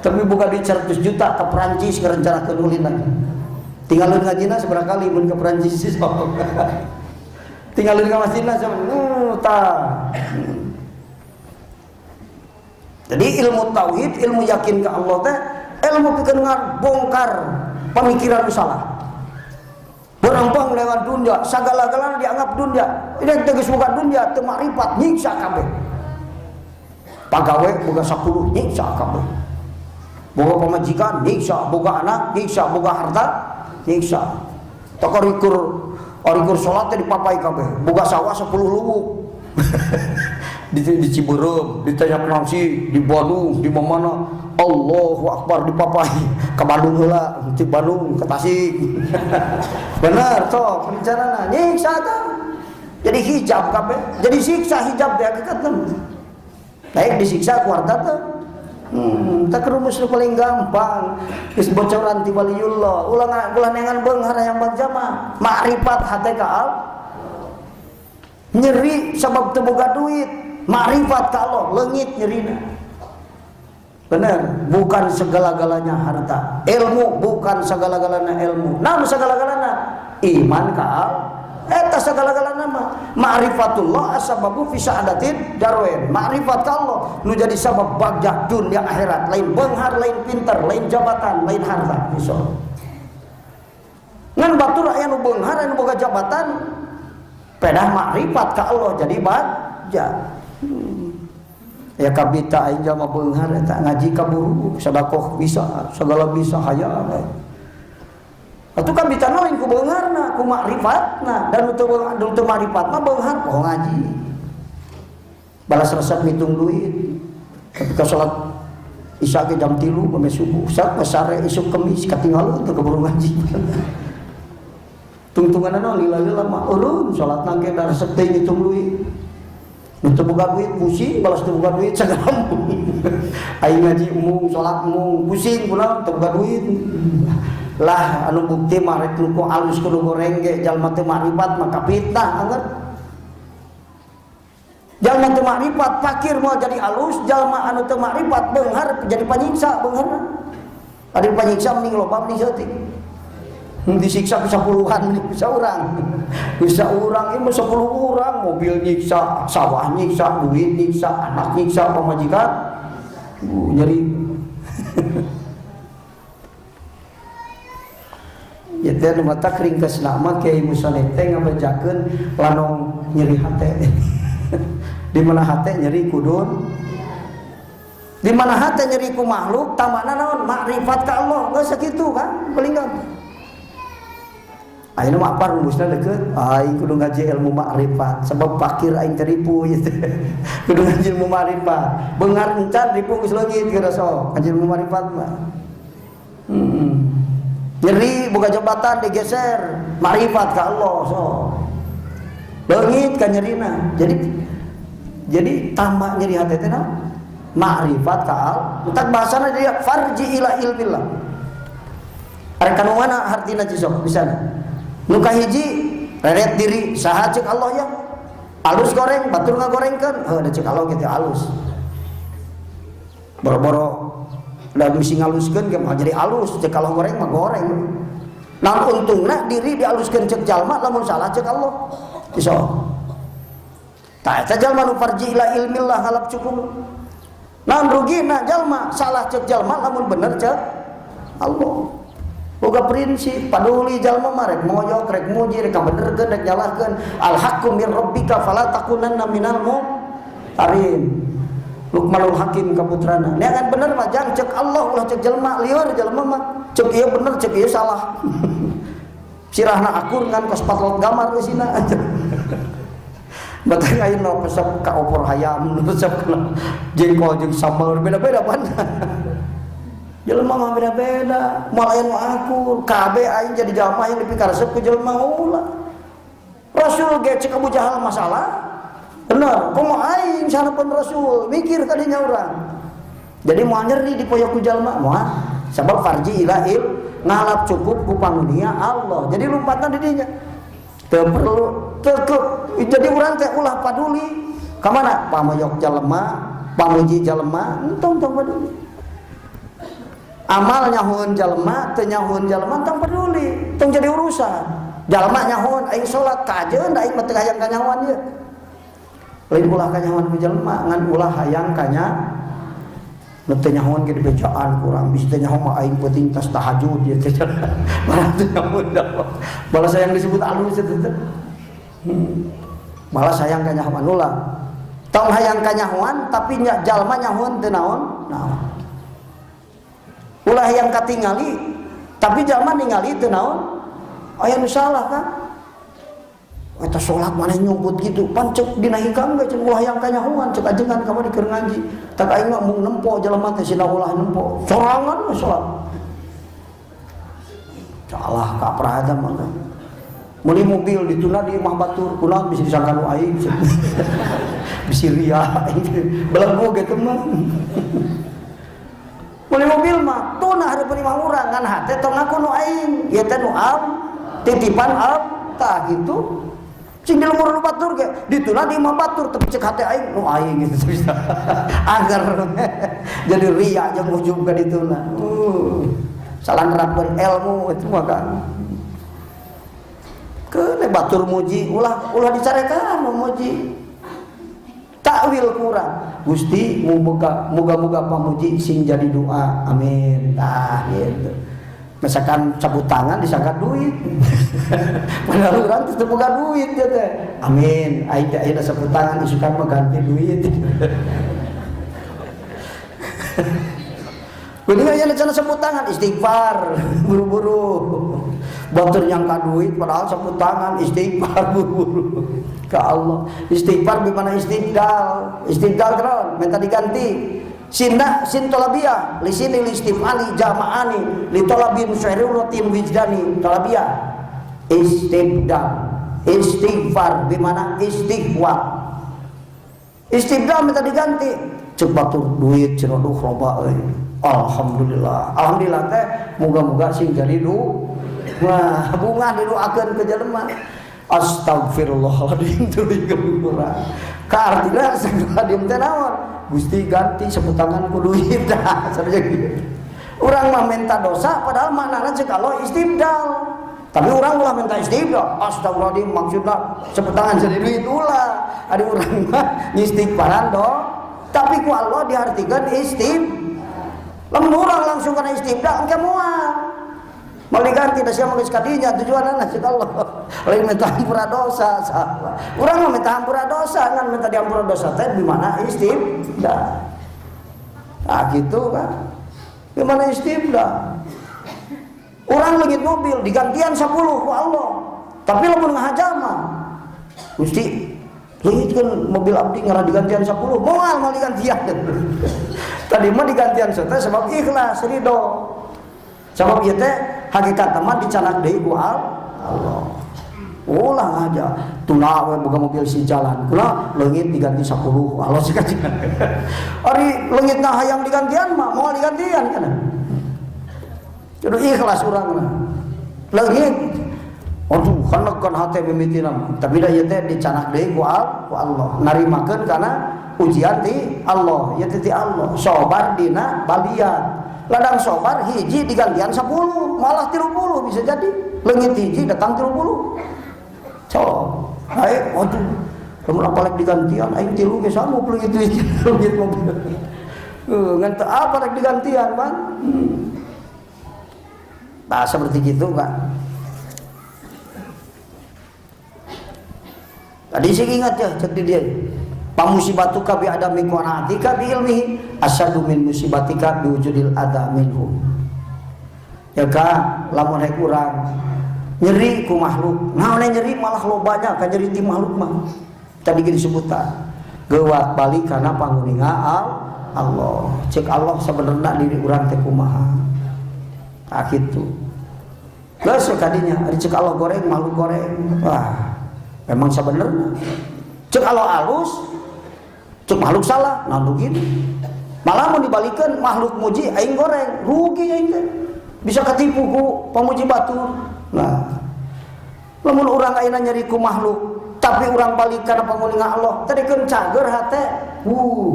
Tapi boga duit 100 juta ke Perancis ngarencanakeun ulin lagi. Tinggalin ngajina seberapa kali mun ke Perancis sok. Tinggalin ka masjidna sama tah. Jadi ilmu tauhid, ilmu yakin ke Allah teh ilmu pikeun ngabongkar pemikiran nu salah. Berembang dengan dunia, segala-galana dianggap dunia. Ini teh geus boga dunia, teu makrifat nyiksa kabeh. Pagawe boga 10 nyiksa kabeh. Boga pamajikan nyiksa, boga anak nyiksa, boga harta nyiksa. Tokorikur orikur salat teh dipapai kabeh. Boga sawah 10 lubuk. Di Ciberem, di Tanjung Nangsi, di Bandung, di mana-mana. Allahu Akbar dipapai ke Bandung heula, di Bandung ke Tasik. Bener sok rencanana nyiksa teh. Jadi hijab kabeh, jadi siksa hijab teh hakikatna. Baik disiksa ku harta teh. Tak rumus nu paling gampang. Geus bocoran ti waliullah. Ulah ulah neangan beunghar hayang bagja mah. Makrifat hate ka Allah. Nyeri sabab teu boga duit. Makrifat ka Allah leungit nyerina. Bener, bukan segala-galanya harta. Ilmu bukan segala-galanya ilmu. Namun segala-galanya iman ka Allah. Eta segala-galana mah ma'rifatullah asbabu fi sa'adatin darwain. Ma'rifat ka Allah nu jadi sabab bagja dunia akhirat, lain beunghar, lain pinter, lain jabatan, lain harta. Iso. Ngan batur aya nu beunghar, aya nu boga jabatan, pedah makrifat ka Allah jadi bagja. Ya kabita aing jalma beunghar eta ngaji kaburu, sedekah bisa, segala bisa hayang. Atuh kan bitana lain ku beungharna, ku makrifatna, dan untuk makrifat mah beunghar poho ngaji. Balas resep ngitung duit. Ketika salat isya ke jam 3 pame subuh, sat sare isuk kemis katinggalan teu keburu ngaji. Tungtunganna lila-lila mah eureun salat nangke da resep teh ngitung duit. Nu teu boga duit pusing, balas teu boga duit sagala. Aing ngaji embung, salat embung, pusing kunaon teu boga duit. Lah anu bukti mah rek nu ku alus kudu goreng ge jalma teu makrifat maka fitnah anget. Jalma teu makrifat fakir moal jadi alus, jalma anu teu makrifat beunghar jadi panyiksa beungharna. Ari panyiksa mending loba mending saeutik. Disiksa ku 10-an mending bisa urang. Bisa urang ieu mah 10 urang, mobil nyiksa, sawah nyiksa, duit nyiksa, anak nyiksa, pamajikan nyeri. Ya teh nu mata ringkesna mah Kiai Musanif teh ngabejakeun lanong nyeri hate. Di mana hate nyeri kudun. Di mana hate nyeri ku makhluk, tamana naon? Makrifat ka Allah. Geus sakitu kan paling gampang. Ayeuna mah apa rumusna deukeut? Aing kudu ngaji ilmu makrifat sebab fakir aing teripu ieu teh. Kudu ngaji ilmu makrifat. Beunghar encan ripu geus leungit geus sok ngaji ilmu makrifat mah. Nyeri boga jabatan digeser makrifat ka Allah so. Leungit ka nyerina. Jadi tambah nyeri hati teh naon? Makrifat ka Allah. Utak bahasana dia farji ila ilmillah. Arek kanu mana hartina cisok bisa. Nu kahiji reret diri saha ceuk Allah ya. Alus goreng batur ngagorengkeun, heuh da ceuk Allah kitu alus. Boro-boro da misi ngaluskeun ge mah jadi alus, ceuk Allah goreng mah goreng. Naon untungna diri dialuskeun ceuk jalma lamun salah ceuk Allah. Iso. Tah eta jalma nu farji ila ilmillah ngalap cukup. Naon rugina jalma salah ceuk jalma lamun bener ceuk Allah. Boga prinsip paduli jalma mah rek moyok rek muji rek kabenerkeun rek nyalahkeun. Al haqqu mir rabbika fala takunanna minal mumtarin. Luqmanul Hakim kaputrana. Neangan bener mah jang cek Allah ulah cek jelema lieur jelema mah. Cek ieu bener cek ieu salah. Sirahna akur ngan kos patlot gamar geusina. Batang ayeuna nu resep ka opor hayam, nu resep kana jengkol jeung sambal beda-beda pan. Jelema mah beda-beda, moal aya nu akur. Kabeh aing jadi jalma yang dipikaresep ku jelema ulah. Rasul ge cek Abu Jahal masalah. Bener, komo aing sanepan Rasul, mikir kadinya urang. Jadi moal nyeri dipoyok ku jalma moal. Sabab farji ila il ngalap cukup ku pangunia Allah. Jadi lompatan di dinya. Teu perlu teu jadi urang teh ulah paduli. Ka mana? Pamoyok jalma, pamuji jalma, entong tong paduli. Amal nyahueun jalma, teu nyahueun jalma tong peduli, tong jadi urusan. Jalma nyahueun aing salat kajeun da aing mah teu hayang kanyahoan ieu. Lain ulah kanyahoan ku jelema ngan ulah hayang kanya nu teu nyahoan ge dibejaan kurang bisi teu nyaho mah aing peuting tas tahajud ieu teh. Malah teu nyahoan balas hayang disebut alus eta teh. Malah hayang kanyahoan ulah. Tong hayang kanyahoan tapi nya jalma nyahoan teu naon? Naon. Ulah hayang katingali tapi jalma ningali teu naon? Aya nu salah kan? Eta salat maneh nyumput kitu pan cek dina hikam ge cek ulah hayang kanyahoan cek ajengan ka mana keur ngaji tak aing mah mung nempo jelema teh sina ulah nempo sorangan we salat salah kaprah eta mah meuli mobil ditunda di imah batur kunaon bisa disangka nu aing bisi ria belegu ge teh mah meuli mobil mah tuna hareupeun imah urang ngan hate tong ngaku nu aing ieu teh nu am titipan am tah kitu. Cing di lemur batur ge dituna di imah batur tapi cek hate aing nu aing gitu bisa. Agar jadi ria jeung ujub ka dituna. Salah nerapkeun ilmu itu mah kan. Keun batur muji ulah ulah dicarekan muji. Takwil kurang. Gusti muga-muga pamuji sing jadi doa. Amin. Tah gitu. Misalkan cabut tangan disangka duit. Padahal urang teu boga duit ya teh. Amin. Aing teh ayeuna sabut tangan isukan mah ganti duit. Kudu aya cenah sabut tangan istighfar buru-buru. Batur nyangka duit padahal sabut tangan istighfar buru-buru ka Allah. Istighfar bimana istibdal. Istibdal naon? Minta diganti. Sinna sin tolabiyah li sini li istifali jama'ani li tolabin syaruratin wijdani tolabiyah istibdal istighfar bimana istighfar istibdal minta diganti cek batur duit cenah duh loba euy alhamdulillah alhamdulillah teh muga-muga sing jadi du wah bunga didoakeun ke jelema astagfirullahaladzim tuluy gembura ka artina astagfirullahaladzim teh naon Gusti ganti sebut tangan ku duit dah saja gitu. Urang mah minta dosa padahal maknana cek Allah istibdal. Tapi urang ulah minta istibdal. Astagfirullahaladzim maksudna sebut tangan jadi duit ulah. Ada urang mah ngistighfaran do. Tapi ku Allah diartikan istib. Lamun urang langsung kana istibdal engke moal. Mau diganti da sia mah geus kadinya tujuanna cek Allah. Lain minta ampura dosa salah. Urang mah minta ampura dosa ngan minta diampura dosa teh di mana istibdal. Nah gitu kan. Di mana istibdal? Urang leungit mobil digantian 10 ku Allah. Tapi lamun ngahajama Gusti leungitkeun mobil abdi ngarah digantian 10 moal moal digantian. Tadi mah digantian teh sebab ikhlas ridho. Sebab ieu teh hakikat mah dicanak deui ku Allah. Ulah aja tuna we boga mobil si jalan. Kula leungit diganti 10. Allah sih kajian. Ari leungitna hayang digantian mah moal digantian kana. Kudu ikhlas urang mah. Leungit aduh kanekan hate mimitina mah. Tapi da ieu teh dicanak deui ku Allah. Narimakeun kana ujian ti Allah, ieu teh ti Allah. Sabar dina baliat. Ladang sobar hiji digantian 10 malah 30 bisa jadi leungit hiji datang 30 cok ae aduh lamun apalek digantian aing 3 ge sanggup leungit hiji leungit mobil ngan teu apa rek digantian Bang. Nah seperti gitu Pak. Tadi sih ingat ya cek di dia pamusibatuka bi adami qanaatika bi ilmihi asyadu min musibatika bi wujudil adha minhu. Ya kan lamun rek urang nyeri ku makhluk. Naon nyeri malah lobanya kan nyeri ti makhluk mah. Tadi ge disebutan geuwat balik kana panguninga Allah. Cek Allah sebenarnya diri urang teh kumaha. Tah kitu. Geus kadinya ari cek Allah goreng makhluk goreng. Wah, memang sebenarnya cek Allah alus, cek makhluk salah, nah rugi. Malah mau dibalikeun makhluk muji aing goreng, rugi aing teh. Bisa ketipu ku pamuji batur. Nah, lamun urang ayeuna nyeri ku makhluk, tapi urang balik kana panguninga Allah, tadi keun cager hate.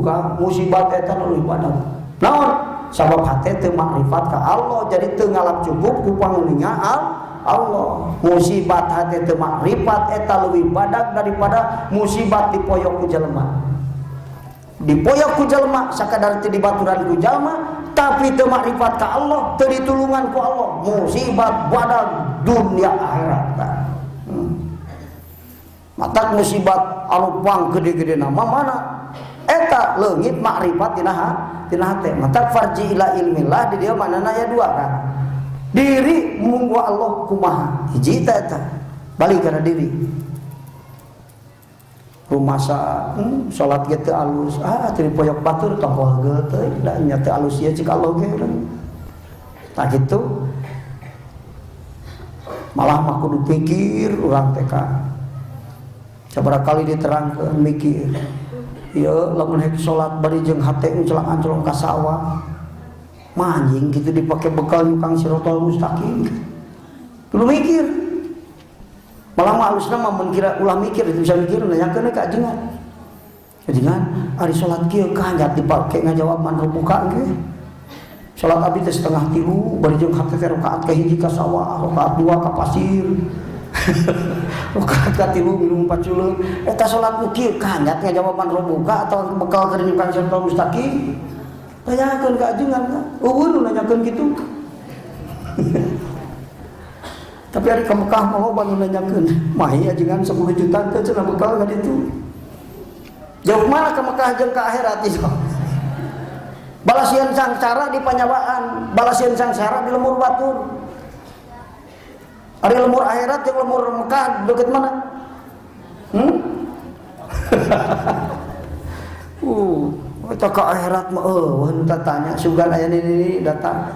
Ka musibat eta nu leuwih badag. Naon? Sabab hate teu makrifat ka Allah, jadi teu ngalap cukup ku panguninga Allah. Musibat hate teu makrifat eta leuwih badag daripada musibat dipoyok ku jelema. Dipoyok ku jelema sakadar teu dibaturan ku jelema, tapi teu makrifat ka Allah, teu ditulungan ku Allah, musibat badag dunia akhirat. Matak musibat anu pang gede-gede nama mana? Eta leungit makrifat tina hate. Matak farji ila ilmillah di dieu manana aya dua kan. Diri munggu Allah kumaha? Hiji ta eta. Balik kana diri. Rumasa salat ge teu alus, teu dipoyok batur tong heugeuh teuing da nya teu alus ieu cik Allah ge urang. Tah kitu. Malah mah kudu pikir urang teh ka. Sabaraha kali diterangkeun mikir. Ieu lamun hek salat bari jeung hate uncelang-ancelong ka sawah. Manjing kitu dipake bekal nyukang sirotol mustaqim. Kudu mikir. Malah mah alusna mah mun kira ulah mikir itu bisa mikir nanyakeun ka ajengan. Ajengan ari salat kieu kanjat dipake ngajawab man buka ge. Salat abdi teh 2:30 bari jeung hate teh rakaat ka hiji ka sawah, rakaat 2 ka pasir. Rakaat ka 3 minum paculeung. Eta salat nu kieu kanjat ngajawaban robuka atau bekal keur nyukang sirotol mustaqim. Tanyakeun ka ajengan ka. Eueuh nu nanyakeun kitu. Tapi ari ka Mekah mah loba nu nanyakeun. Mahi ajengan 10 juta teh cenah bekal ka ditu. Jauh mana ka Mekah jeung ka akhirat ieu? Balasieun sangsara di panyawaan, balasieun sangsara di lemur batur. Ari lemur akhirat jeung lemur Mekah deket mana? Eta ka akhirat mah eueuh nu tatanya sugan aya nini datang.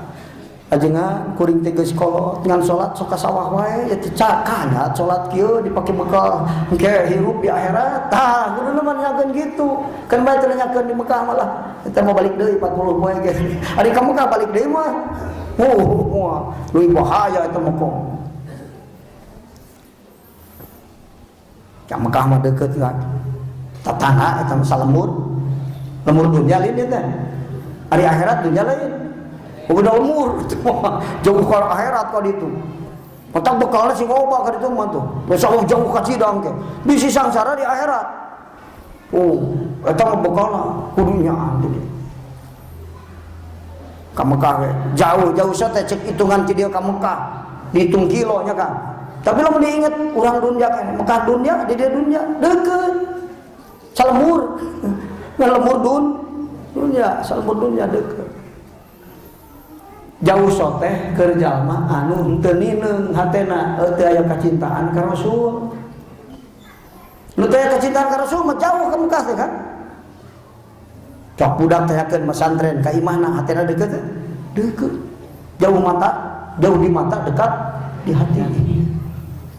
Ajengan kuring teh geus kolot ngan salat sok ka sawah wae ya teh cakana salat kieu dipake bekal engke hirup di akhirat. Tah kudu mah nanyakeun kitu. Kan bae teh nanyakeun di Mekah malah eta mah balik deui 40 poe ge. Ari ka Mekah balik deui mah. Wah, leuwih bahaya eta mah kok. Ka Mekah mah deukeut kan. Tatangga eta mah salemur. Lemur dunya lain eta. Ari akhirat dunya lain. Udah umur jauh ke akhirat ka ditu. Matak bekalna sing loba ka ditu mah tuh. Besok jauh ka sidang ke. Bisi sangsara di akhirat. Oh, eta mah bekalna kudu nyaan teh. Ka Mekah we. Jauh-jauh teh cek hitungan ti dieu ka Mekah. Dihitung kilonya kan. Tapi lamun diinget urang dunya kan, Mekah dunya di dieu dunya deukeut. Salemur. Ngan lemur dunya, salemur dunya deukeut. Jauh soteh keur jalma anu henteu nineung hatena teu aya kacintaan ka Rasul. Nu teu aya kacintaan ka Rasul mah jauh ka Mekah teh kan. Cok budak tanyakeun masantren ka imahna hatena deukeut teh? Deukeut. Jauh mata, jauh di mata dekat di hati.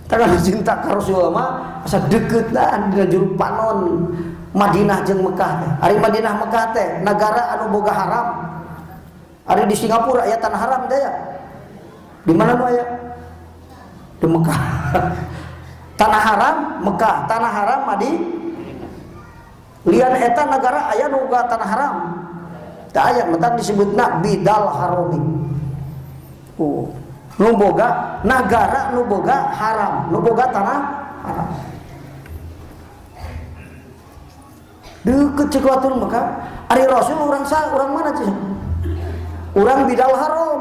Karena cinta ka Rasul mah asa deukeut lah dina juru panon Madinah jeung Mekah teh. Ari Madinah Mekah teh nagara anu boga haram. Ari di Singapura aya tanah haram teh ya. Di mana nu aya? Di Mekah. Tanah haram Mekah, tanah haram Madi. Lian eta nagara aya nu boga tanah haram. Teu aya mentak disebutna bidal harami. Oh, nu boga nagara nu boga haram, nu boga tanah haram. Deukeut cek batur Mekah. Ari Rasul urang sa, urang mana cek? Urang bidal haram.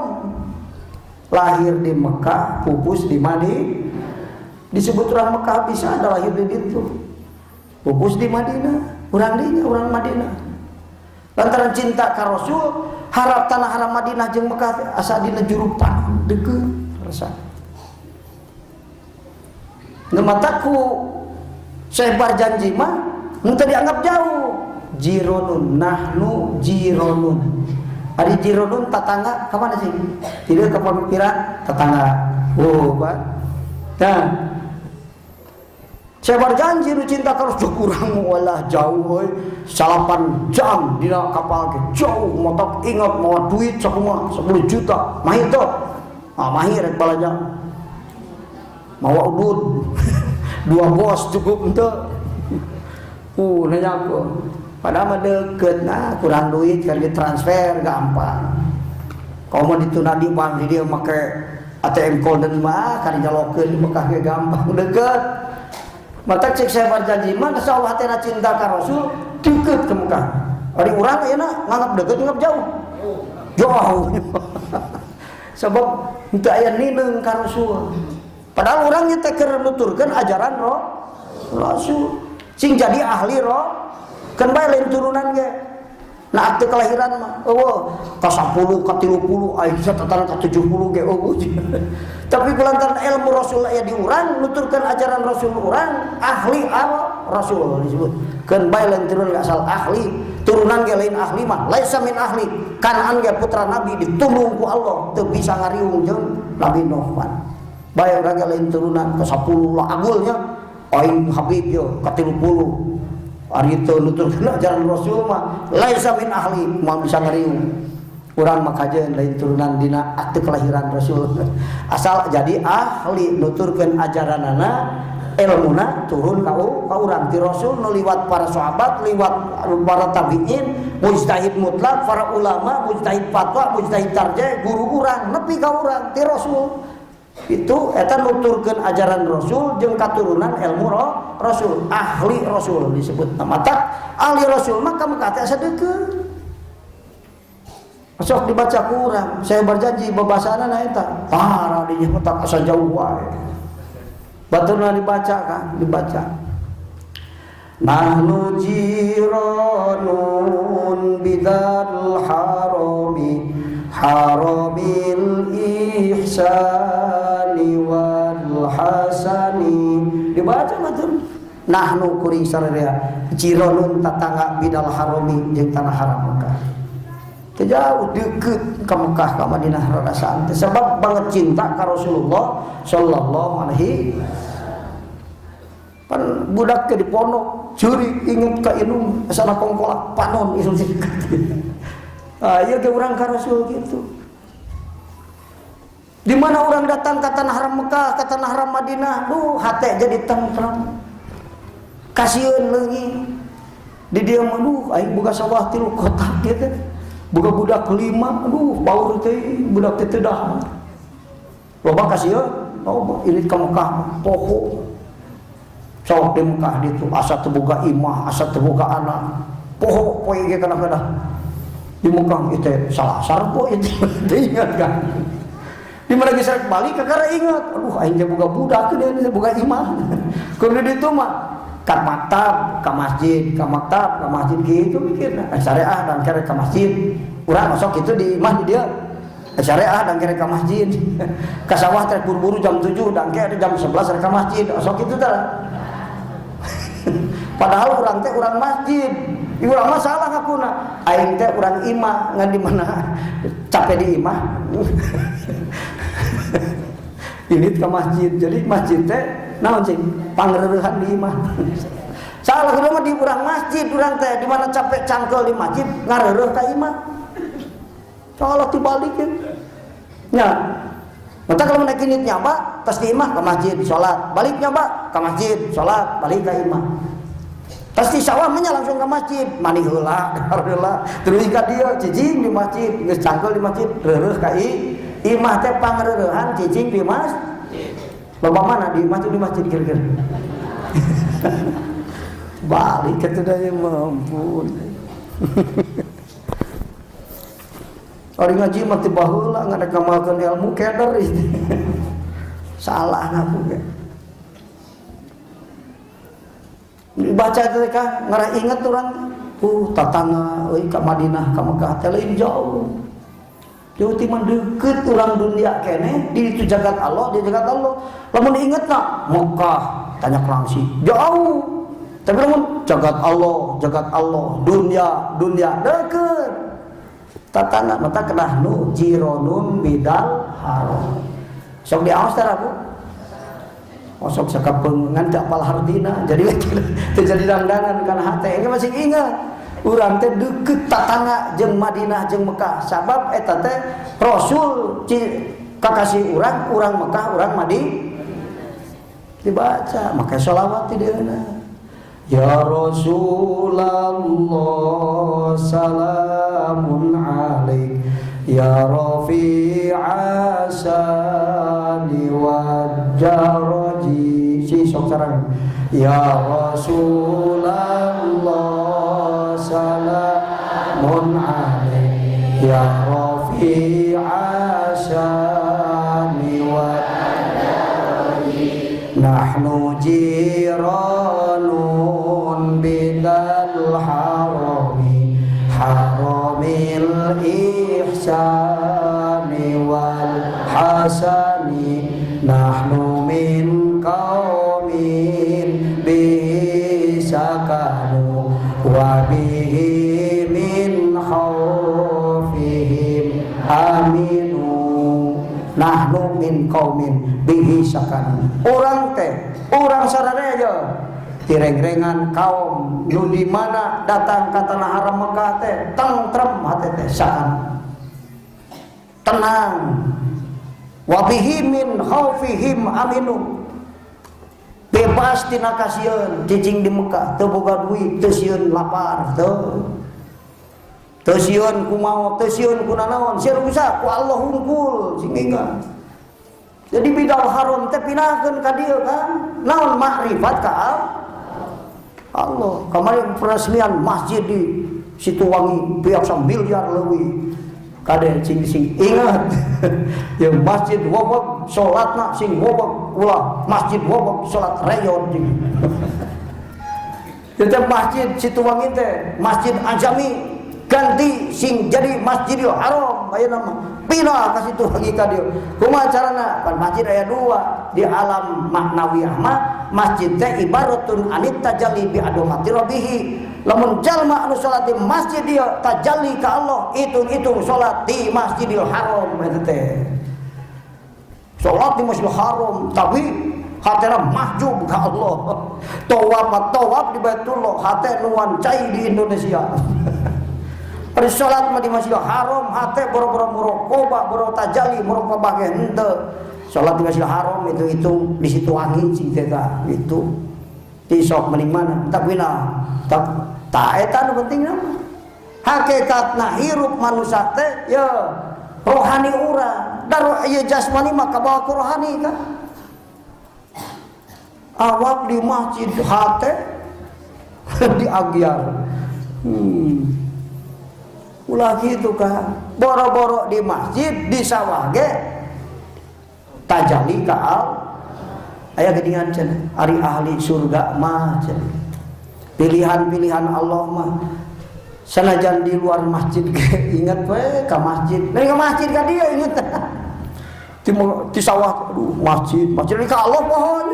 Lahir di Mekah, pupus di Madinah. Disebut urang Mekah bisa ada lahir di ditu. Pupus di Madinah, urang dinya urang Madinah. Lantaran cinta ka Rasul, harap tanah haram Madinah jeung Mekah asa dina jurupan deukeut rasa. Nu mataku Syekh Barjanji mah henteu dianggap jauh. Jironun nahnu jironun. Ari jironun tetangga ka mana sih? Tidak ke pemikiran tetangga. Oh, Pak. Nah, saya berjanji nu cinta terus kurang walah jauh euy. 8 jam dina kapal ke jauh motok ingat mau duit sakumaha 10 juta. Mahi teu? Ah mahi rek balanja. Mawa udud. 2 bos cukup henteu. Nanya aku. Padahal mah deket nah kurang duit kan ditransfer gampang. Kalau mau dituna di bank di dia make ATM golden mah kan nyalokeun di Mekah ge gampang deket. Maka cek saya berjanji mah insyaallah hatena cinta ka Rasul deket ke Mekah. Ari urang ayeuna nganggap deket nganggap jauh. Jauh. Sebab henteu aya nineung ka Rasul. Padahal urang nya teh keur nuturkeun ajaran Rasul. Sing jadi ahli kan bae lain turunan ge. Nah akte kelahiran mah eueuh ka 10 ka 30 aya satatan ka 70 ge eueuh. Tapi kulantaran ilmu Rasul aya di urang nuturkeun ajaran Rasul urang ahli al Rasul disebut. Keun bae lain turunan asal ahli, turunan ge lain ahli mah laisa min ahli. Kanaan ge putra Nabi ditulung ku Allah teu bisa ngariung jeung Nabi Nuh pan. Bae urang ge lain turunan ka 10 lah agulnya aing Habib yo ka 30. Ari teu nuturkeun ajaran Rasul mah laisa min ahli moal bisa ngariung. Urang mah kajeun lain turunan dina akte kelahiran Rasul. Asal jadi ahli nuturkeun ajaranana ilmuna turun ka urang ti Rasul nu liwat para sahabat, liwat para tabiin, mujtahid mutlak, para ulama, mujtahid fatwa, mujtahid tarjih, guru urang nepi ka urang ti Rasul. Itu eta nuturkeun ajaran Rasul jeung katurunan ilmu Rasul, ahli Rasul disebut. Nah, matak ahli Rasul mah ka Mekah teh asa deukeut. Sok dibaca ku urang, saya berjanji babasana na eta. Tara dinya mah tak asa jauh wae. Baturna dibaca kan, dibaca. Nahnu jiranun bidal harami haramil ihsani wal hasani. Dibaca batur. Nahnu kuring sararea jiranun tatangga bidal harami jeung tanah haram Mekah. Teu jauh deukeut ka Mekah ka Madinah rarasaan teh sebab banget cinta ka Rasulullah sallallahu alaihi. Pan budak ke di pondok curi inget ka indung asana kongkolak panon indung. Ah ieu ge urang ka Rasul gitu. Di mana orang datang ke tanah haram Mekah, ke tanah haram Madinah, duh hate jadi tentram. Kasieun leungit. Di dieu mah duh aing boga sawah 3 kotak gitu. Boga budak 5, aduh paur teh budak teh teu dahar. Loba kasieun, loba irit ka Mekah poho. Sok di Mekah ditu asa teu boga imah, asa teu boga anak. Poho poe ge kana-kana. Di Mekah itu salah sarpo itu ingat kan. Di mana geus rek balik kakara ingat, aduh aing teh boga budak deui boga imah. Kudu ditu mah ka maktab, ka masjid, ka maktab, ka masjid gitu mikirna. Syariah dan kere ka masjid. Urang masuk itu di imah di dieu. Syariah dan kere ka masjid. Ka sawah teh buru-buru jam 7 dan kere jam 11 rek ka masjid. Sok kitu teh. Padahal urang teh urang masjid. Ieu urang mah salah ngakuna. Aing teh urang imah ngan di mana capek di imah. Ini ke masjid. Jadi masjid teh naon sih? Pangreurehan di imah. Salah kudu mah di urang masjid urang teh di mana capek cangkel di masjid ngareureuh ka imah. Salah dibalikeun. Nya. Mata kalau naik ini nyaba, tas di imah ke masjid salat, balik nyaba ke masjid salat, balik ke imah. Tas di sawah mah langsung ke masjid, mani heula, dahar heula, terus ka dieu cicing di masjid, geus cangkel di masjid, reureuh ka imah teh pangreurehan cicing di masjid. Loba mana di masjid, di masjid kira-kira. Balik ke teh mampun. Ari ngaji mah teu baheula ngadekamalkeun ilmu keder. Salah ngaku ge. Dibaca teh kan ngarah inget urang tatangga euy ka Madinah ka Mekah teh lain jauh. Jauh ti mah deukeut urang dunia keneh di ditu jagat Allah, di jagat Allah. Lamun diingetna Mekah tanya kelangsi jauh. Tapi lamun jagat Allah, dunia dunia deukeut. Tatangga mata kedah nu jironun bidal haram. Sok diaos teh Rabu. Oh, sok sakapeung ngan teu apal hartina. Jadi teu jadi dangdanan kana hate. Ini masih ingat. Urang teh deukeut tatangga jeung Madinah jeung Mekah. Sabab eta teh Rasul kakasih urang, urang Mekah, urang Madinah. Dibaca, maka sholawat di dieuna. Ya Rasulullah salamun alaik ya rafi'a sani wa daraji. Si sok sarang ya Rasulullah salamun alaik ya rafi'a sani wa daraji. Nahnu jiranun bidal harami haramil ihsani wal hasani nahnu min qaumin bihi sakanu wa bihi min khaufihim aminu. Nahnu min qaumin bihi sakanu. Urang teh urang sararea tireng-rengan kaum nu di mana datang ka tanah haram Mekah teh tentrem hate teh sakan tenang. Wa bihi min khaufihim aminu. Bebas tina kasieun cicing di Mekah teu boga duit teu sieun lapar teu teu sieun ku maot teu sieun ku nanaon sieun ku ku Allah hungkul sing ingat. Jadi bidal haram teh pindahkeun ka dieu kan naon makrifat ka Allah. Kemarin peresmian masjid di Situwangi biasa miliar leuwih. Kade sing-sing ingat. Ya masjid wobok salatna sing wobok ulah masjid wobok salat reyon cing. Jadi masjid Situwangi teh Masjid Ajami ganti sing jadi Masjidil Haram ayeuna mah pindah ka Situwangi ka dieu. Kumaha carana? Pan masjid aya dua di alam maknawiyah mah masjid teh ibaratun anit tajalli bi adamati rabbihi. Lamun jalma anu salat di masjid dieu tajalli ka Allah, hitung-hitung salat di Masjidil Haram eta teh. Salat di Masjidil Haram tapi hatena mahjub ka Allah. Tawaf tawaf di Baitullah, hate nuan cai di Indonesia. Ari salat mah di Masjidil Haram hate boro-boro muraqabah, boro tajalli, muraqabah ge henteu. Salat di Masjidil Haram itu di situ angin sing teh gitu. Ti sok mending mana? Tak pindah. Tak ta eta nu penting mah. Hakikatna hirup manusia teh ya rohani urang. Da ieu jasmani mah kabawa ku rohani kan. Awak di masjid hate di agyar. Ulah kitu kan. Boro-boro di masjid di sawah ge tajalli ka al. Aya geuningan cenah ari ahli surga mah cenah. Pilihan-pilihan Allah mah sanajan di luar masjid ge ingat we ka masjid. Lain ka masjid ka dieu inget. Di sawah aduh masjid, masjid ka Allah pohon.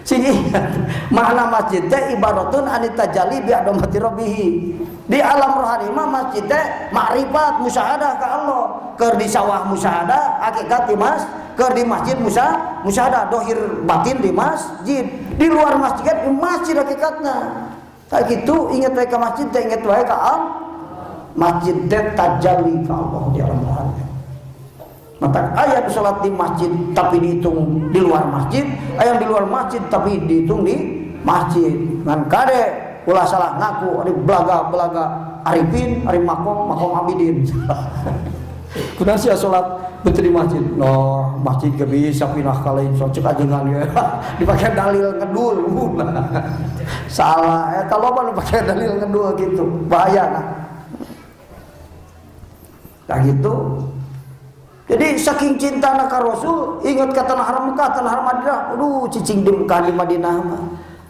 Sing ingat makna masjid teh ibaratun anit tajalli bi adamati rabbih. Di alam rohani mah masjid teh makrifat musyahadah ka Allah. Keur di sawah musyahadah hakikat di mas, keur di masjid musyahadah dohir batin di masjid. Di luar masjid kan di masjid hakikatna. Tak gitu ingat wae ka masjid teh ingat wae ka al masjid teh tajalli ka Allah di alam rohani. Maka aya salat di masjid tapi dihitung di luar masjid, aya di luar masjid tapi dihitung di masjid. Ngan kade ulah salah ngaku ari belaga-belaga arifin, ari makom, makom abidin. Kunaon sia salat betul di masjid? No, masjid ge bisa pindah ka lain sok cek ajengan ge. Dipake dalil ngedul. Salah eta loba nu pake dalil ngedul gitu. Bahaya nah. Tah gitu. Jadi saking cintana ka Rasul, ingat ka tanah haram Mekah, tanah haram Madinah, aduh cicing di Mekah di Madinah mah.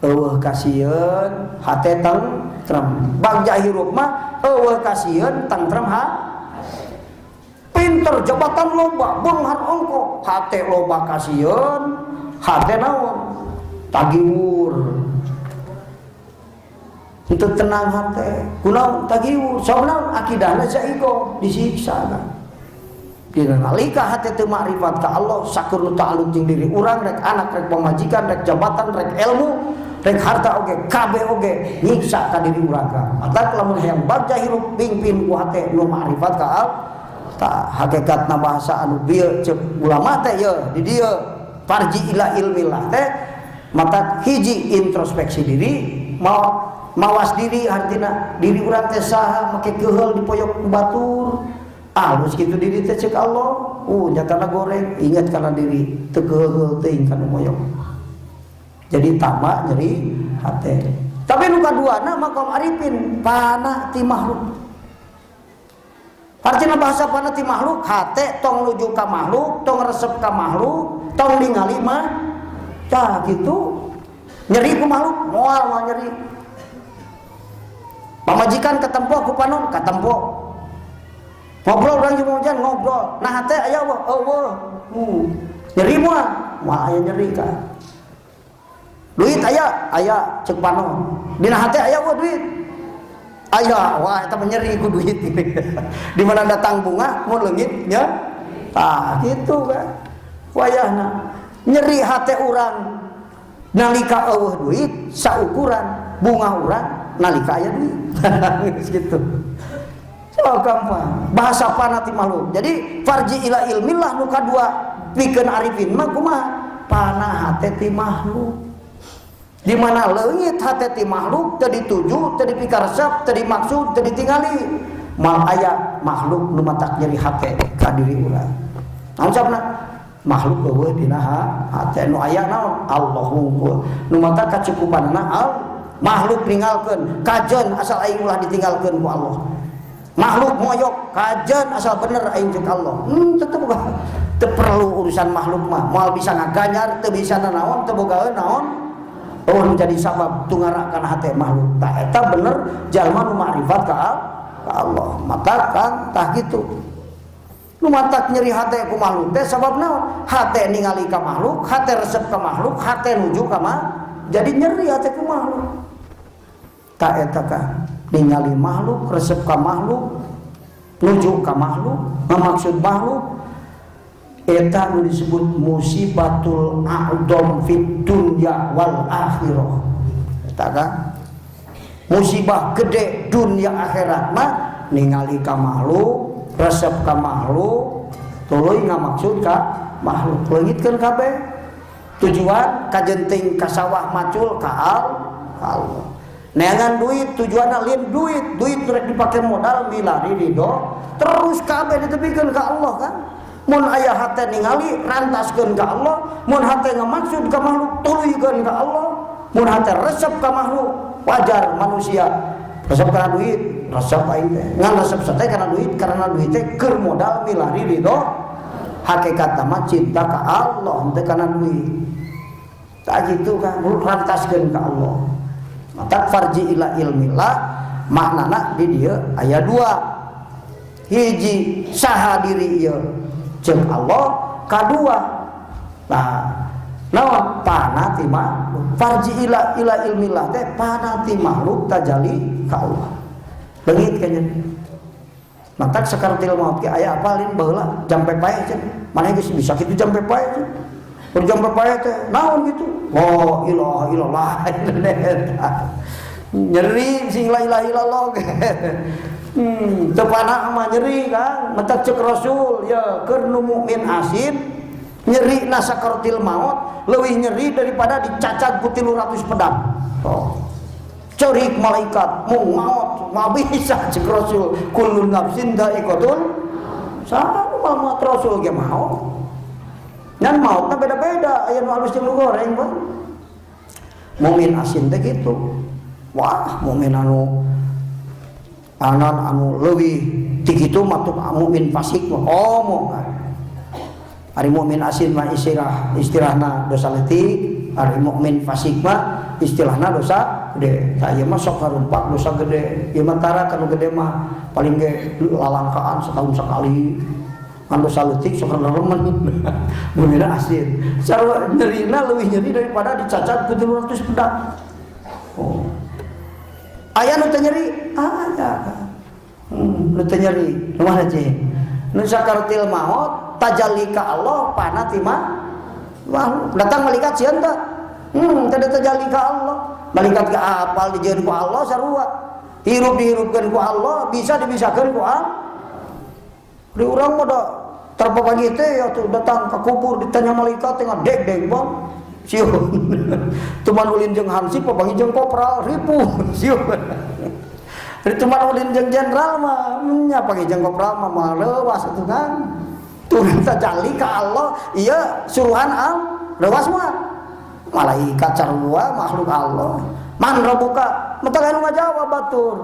Eueuh kasieun hate tentrem. Bagja hirup mah eueuh kasieun tentrem ha. Pinter jabatan loba, beunghar ongko, hate loba kasieun, hate naon? Tagiwur. Untuk tenang hati, kunaon tagiwur, sabab akidahna zaigo disiksa kan. Dina nalika hate teu makrifat ka Allah, sakur nu ta'alluq jeung diri urang, rek anak, rek pamajikan, rek jabatan, rek ilmu, rek harta oge, kabeh oge nyiksa ka diri urang ka. Matak lamun hayang bagja hirup pingpin ku hate nu makrifat ka Allah. Tah hakikatna bahasa anu bieu ceuk ulama teh ye di dieu farji ila ilmillah teh matak hiji introspeksi diri, mau mawas diri artina diri urang teh saha make keuheul dipoyok ku batur. Alus kitu diri teh ceuk Allah, nyatana goreng, ingat kana diri teu keuheul teuing kana moyok. Jadi tambah nyeri hate. Tapi nu kaduana maqam arifin pana ti makhluk. Artinya bahasa pana ti makhluk, hate tong nuju ka makhluk, tong resep ka makhluk, tong ningali mah tah kitu. Nyeri ku makhluk, moal moal nyeri. Pamajikan katempo ku panon, katempo. Ngobrol urang jeung pamajikan ngobrol. Nah hate aya eueuh, eueuh. Nyeri moal, moal aya nyeri ka. Duit aya, aya ceuk panon. Dina hate aya eueuh duit. Aya, wah eta mah nyeri ku duit. Di mana datang bunga mun leungit nya. Tah kitu kan. Wayahna nyeri hate urang nalika eueuh duit saukuran bunga urang nalika aya duit. Geus kitu. So gampang. Bahasa pana ti makhluk. Jadi farji ila ilmillah nu kadua pikeun arifin mah kumaha? Pana hate ti makhluk. Di mana leungit hate ti makhluk teu dituju, teu dipikaresep, teu dimaksud, teu ditingali. Mal aya makhluk nu matak nyeri hate ka diri urang. Naon sababna? Makhluk eueuh dina hate nu aya naon? Allah hungkul. Nu matak kacukupanana makhluk ninggalkeun, kajeun asal aing ulah ditinggalkeun ku Allah. Makhluk moyok, kajeun asal bener aing ceuk Allah. Tetep teu perlu urusan makhluk mah. Moal bisa ngaganjar, teu bisa nanaon, teu bogaeun naon. Oh nu jadi sabab tungara kana hate makhluk. Tah eta bener jalma nu makrifat ka Allah. Mata kan tah kitu. Nu matak nyeri hate ku makhluk teh sabab naon? Hate ningali ka makhluk, hate resep ka makhluk, hate nuju ka jadi nyeri hate ku makhluk. Tah eta ka ningali makhluk, resep ka makhluk, nuju ka makhluk, ngamaksud makhluk, eta nu disebut musibatul a'dham fid dunya wal akhirah. Eta kan musibah gede dunia akhirat mah ningali ka makhluk, resep ka makhluk, tuluy ngamaksud ka makhluk. Leungitkeun kabeh tujuan kajenting ka sawah macul ka Allah. Neangan duit tujuanna lain duit, duit rek dipake modal milari ridho, terus kabeh ditepikeun ka Allah kan. Mun aya hate ningali rantaskeun ka Allah, mun hate ngamaksud ka makhluk tuluykeun ka Allah, mun hate resep ka makhluk wajar manusia resep kana duit, resep aing teh. Ngan resep sate kana duit karena duit teh keur modal milari ridho. Hakikatna mah cinta ka Allah henteu kana duit. Tak gitu kan, rantaskeun ka Allah. Maka farji ila ilmillah maknana di dieu aya dua. Hiji saha diri ieu jeung Allah, kadua nah naon pana ti makhluk. Farji ila ilmillah teh pana ti makhluk tajali ka Allah. Leungit kanya. Matak sakaratil maut ge aya apalin baheula jampe paeh cenah. Maneh geus bisa kitu jampe paeh cenah. Ber jampe paeh teh naon gitu? La ilaha illallah. Nyeri sing la ilaha illallah. Teu panah mah nyeri Kang, matak ceuk Rasul ya keur nu mukmin asin nyeri na sakaratil maut leuwih nyeri daripada dicacag ku 300 pedang. Oh. Cerik malaikat mung maut mah bisa ceuk Rasul kullu nafsin dha'iqatul sama maut Rasul ge maut. Dan mautna beda-beda, aya nu halus jeung nu goreng, Bang. Mukmin asin teh kitu. Wah, mukmin anu anan anu leuwih ti kitu mah tuh mukmin fasik mah komo kan. Ari mukmin asin mah istilahna dosa leutik, ari mukmin fasik mah istilahna dosa gede. Tah ieu mah sok ngarumpak dosa gede. Ieu mah tara kanu gede mah paling ge lalangkaan setahun sekali. Kan dosa leutik sok reremen. Mukmin asin. Sarua nyerina leuwih nyeri daripada dicacat ku 300 pedang. Oh. Aya nu teu nyeri? Aya. Nu teu nyeri. Nu mana cih? Nu sakaratil maut tajalli ka Allah pana ti mah. Datang malaikat sieun teh. Teu tajalli ka Allah. Malaikat ge apal dijieun ku Allah sarua. Hirup dihirupkeun ku Allah, bisa dibisakeun ku Allah. Di urang mah da terpapanggih teh atuh datang ka kubur ditanya malaikat teh ngadeg-deg bang. Sieun. Tuman ulin jeung hansip papanggih jeung kopral ripuh sieun. Tuman ulin jeung jenderal mah nya panggih jeung kopral mah mah leuwas atuh kan. Turun tajalli ka Allah ieu suruhan Allah leuwas mah. Malaikat sarua makhluk Allah. Man rabbuka? Mata anu ngajawab batur.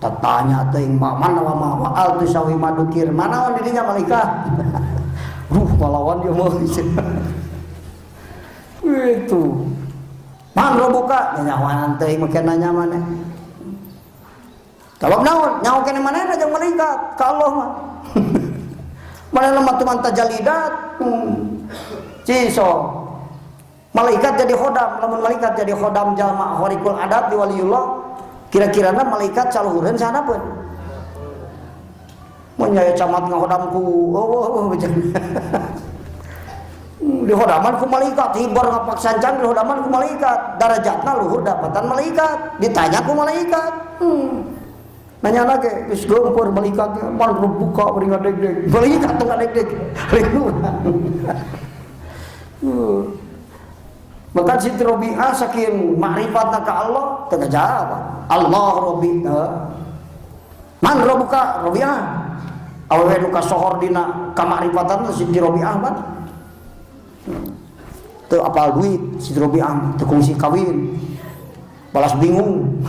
Tatanya teuing ma mana wa ma wa al tusawi madukir. Manaon di dinya malaikat? Ruh ngalawan ieu mah. Itu. Man rabbuka? Nyawanan teuing make nanya maneh. Jawab naon? Nyaho keneh manehna jeung malaikat ka Allah mah. Manehna mah tuman tajalidat. Ciso. Malaikat jadi khodam, lamun malaikat jadi khodam jalma khariqul adat di waliullah, kira-kirana malaikat saluhureun sanapeun. Mun aya camat ngahodam ku, oh, di khodaman ku malaikat, hibar ngapak sancang di khodaman ku malaikat, darajatna luhur dapatan malaikat, ditanya ku malaikat. Nanya lagi, geus geumpeur malaikatnya, man buka bari ngadeg-deg. Malaikat teh ngadeg-deg. Maka Siti Robi'ah saking ma'rifatna ka Allah teu ngajawab. Allah Robi. Man rabbuka Robi'ah. Awewe nu kasohor dina kamakrifatan Siti Robi'ah man. Teu apal duit Siti Robi'ah teu kungsi kawin. Balas bingung.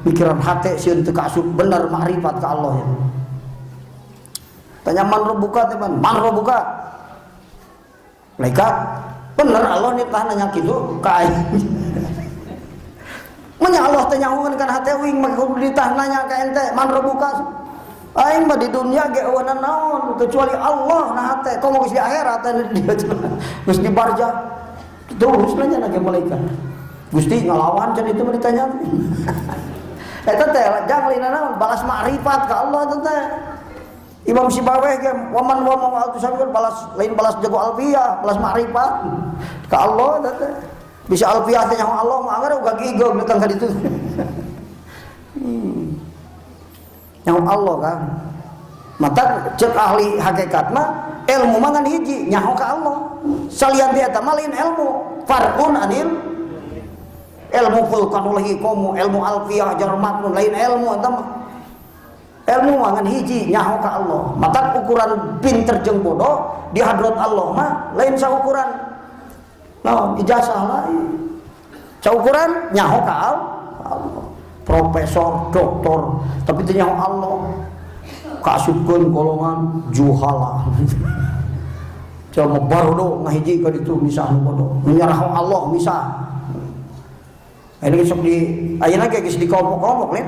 Pikiran hate sieun teu kaasup bener makrifat ka Allah ya. Tanya man rabbuka teh man, man rabbuka. Malaikat bener Allah nitah nanya kitu ka aing. Menya Allah teh nyahoan kana hate uing mah kudu ditah nanya ka ente man rabbuka. Aing mah di dunia ge eueuh naon kecuali Allah na hate. Komo geus di akhirat dia geus di barzah. Terus nanya lagi malaikat. Gusti ngalawan can itu mah ditanya. Eta teh jang lain naon balas makrifat ka Allah eta teh. Imam Sibaweh ge waman wa ma atusan balas lain balas jago alfiah, balas makrifat ka Allah eta teh. Bisa alfiah teh nyaho Allah mah anggar uga gigog datang ka ditu. Nyaho Allah kan. Mata cek ahli hakikat mah ilmu mah ngan hiji nyaho ka Allah. Salian ti eta mah lain ilmu, farqun anil ilmu fulkanul hikomu, ilmu alfiah jar maknun lain ilmu eta mah. Ilmu mah ngan hiji nyaho ka Allah. Mata ukuran pinter jeung bodoh di hadrat Allah mah lain saukuran. Naon ijazah lain. Saukuran nyaho ka Allah. Profesor, doktor, tapi teu nyaho Allah. Kaasupkeun golongan juhala. Coba barodo ngahiji ka ditu misah nu bodoh. Nyaraho Allah misah. Ini sok di ayeuna ge geus di kelompok-kelompok lain.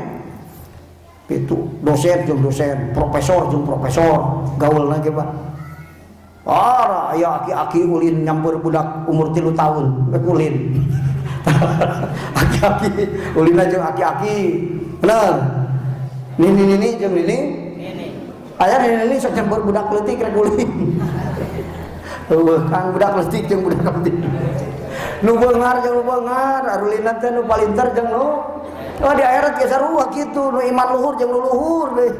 Itu dosen jeung dosen, profesor jeung profesor, gaulna ge Pak. Para aya aki-aki ulin nyamper budak umur 3 tahun, ulin. Aki-aki ulin jeung aki-aki. Bener. Nini-nini jeung nini. Aya nini-nini sok nyamper budak leutik rek ulin. Heueuh, kang budak leutik jeung budak leutik. Nu beunghar jeung nu beunghar, arulina teh nu palinter jeung nu oh di akhirat ge sarua kitu, nu iman luhur jeung nu luhur deui.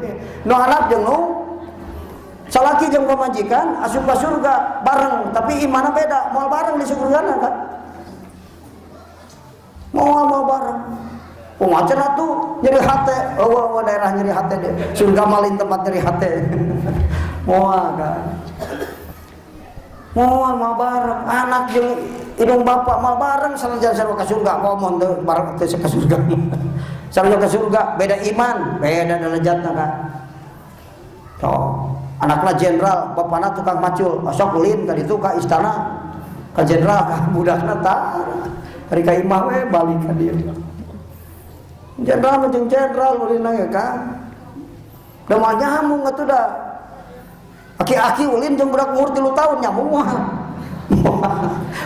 Nu handap jeung nu salaki jeung pamajikan asup ka surga bareng, tapi imanna beda, moal bareng di surgana kan. Moal moal bareng. Kumaha cenah tuh nyeri hate, eueuh daerah nyeri hate deh. Surga malin tempat nyeri hate. Moal kan. Moal moal bareng, anak jeung indung bapak moal bareng sanajan sarua ka surga, komo teu bareng teu ka surga. Sarua ka surga beda iman, beda derajatna kan. Tuh, anakna jenderal, bapana tukang macul, sok ulin ka ditu ka istana, ka jenderal ka budakna tah. Ari ka imah we balik ka dieu. Jenderal mah jeung jenderal ulin ge kan. Da moal nyambung atuh da. Aki-aki ulin jeung budak umur 3 tahun nyambung mah.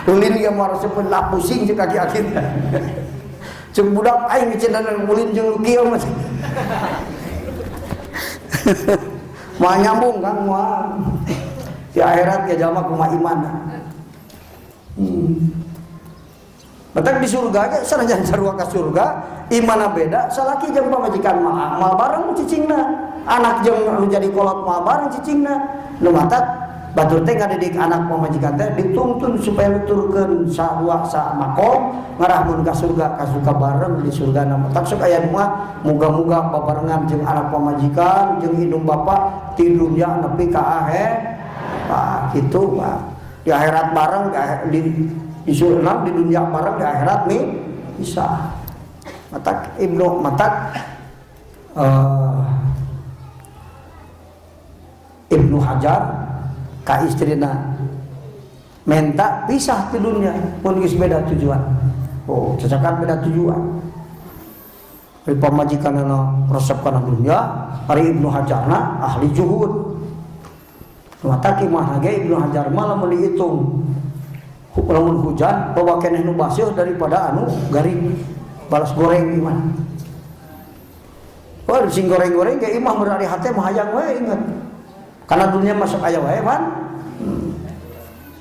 Ulin ge mah resep lah pusing jeung aki-aki. Ceuk budak aing cenah ulin jeung kieu mah. Moal nyambung Kang moal. Di akhirat ge jalma kumaha iman. Batak di surga ge sanajan sarua ka surga, imanna beda, salaki jeung pamajikan mah moal bareng cicingna. Anak jeung anu jadi kolot moal bareng cicingna. Nu matak batur teh ngadidik anak pamajikan teh dituntun supaya nuturkeun sadua sa makom ngarah mun ka surga bareng di surga na. Matak sok aya nu mah muga-muga babarengan jeung anak pamajikan jeung indung bapa ti dunya nepi ka akhir. Pak kitu Pak. Di akhirat bareng di surga di dunia bareng di akhirat nih bisa. Matak Ibnu matak Ibnu Hajar ka istrina menta pisah di dunia pun geus beda tujuan. Oh, cacakan beda tujuan. Ari pamajikanna resep kana dunia, ari Ibnu Hajarna ahli juhud. Matak imahna ge Ibnu Hajar mah lamun dihitung lamun hujan bawa keneh nu baseuh daripada anu garing balas goreng imah. Oh, sing goreng-goreng ge imah meureun ari hate mah hayang we inget. Karena dunia masuk aya wae pan.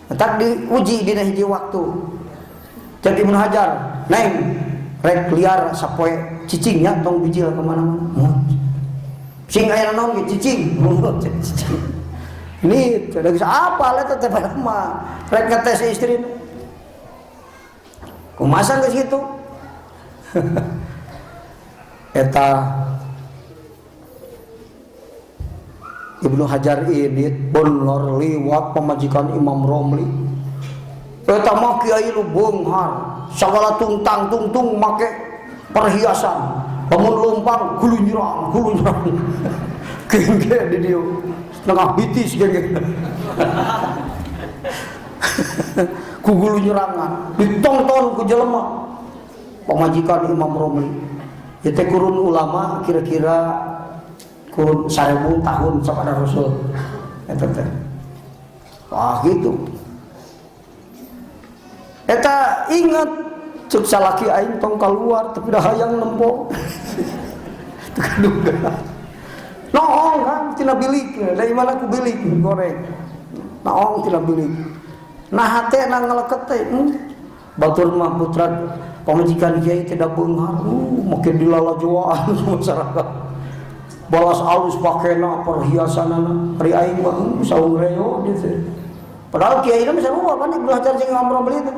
Matak diuji dina hiji waktu. Jadi Ibnu Hajar, neng rek liar sapoe cicingnya tong bijil ka mana-mana. Sing aya naon ge cicing. Cicing. Ini tidak bisa apa lah teh mah rek ngetes istri. Kumaha geus kitu? Eta Ibnu Hajar ini bener liwat pamajikan Imam Romli. Eta mah kiai nu beunghar, sagala tungtang tungtung make perhiasan. Lamun lumpang gulunyurang, gulunyurang. Gengge di dieu. Setengah bitis gengge. Ku gulunyurangan, ditonton ku jelema. Pamajikan Imam Romli. Ieu teh kurun ulama kira-kira kurun 1000 tahun sapada Rasul. Eta teh. Wah gitu. Eta ingat cek salaki aing tong kaluar tapi dah hayang nempo. Teu kaduga. Noong kan tina bilik, dari mana ku bilik goreng. Noong tina bilik. Nah hate na ngeleket teh. Batur mah putra pamajikan kiai tidak beunghar, make dilalajoan masyarakat. Balas alus pakena perhiasanana, ari aing mah saung reo gitu. Padahal kiai mah sarua kan Ibnu Hajar jeung Imam Romli teh.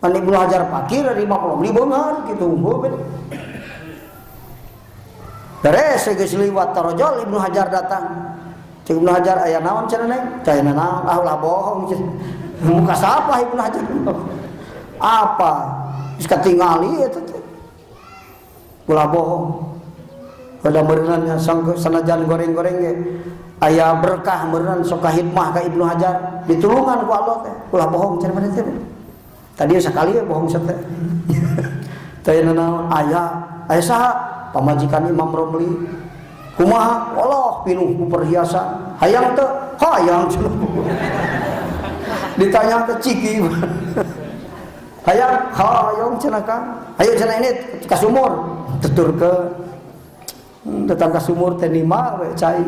Kan Ibnu Hajar pakir dari Imam Romli beunghar kitu unggul. Beres geus liwat tarojol Ibnu Hajar datang. Cek Ibnu Hajar aya naon cenah neng? Aya naon? Ah ulah bohong cenah. Muka siapa Ibnu Hajar? Apa? Geus katingali eta teh. Ulah bohong. Pada meureunna sanajan goreng-goreng ge aya berkah meureun sok kahidmah ka Ibnu Hajar ditulungan ku Allah teh. Ulah bohong cenah maneh teh. Tadi sakali we bohong teh. Teh naon aya aya saha? Pamajikan Imam Romli. Kumaha? Allah pinuh ku perhiasan. Hayang teu? Hayang cenah. Ditanya ke ciki. Hayang, hayang cenah Kang. Hayo cenah ini ka sumur. Tuturkeun. Datang ka sumur teh nima we cai.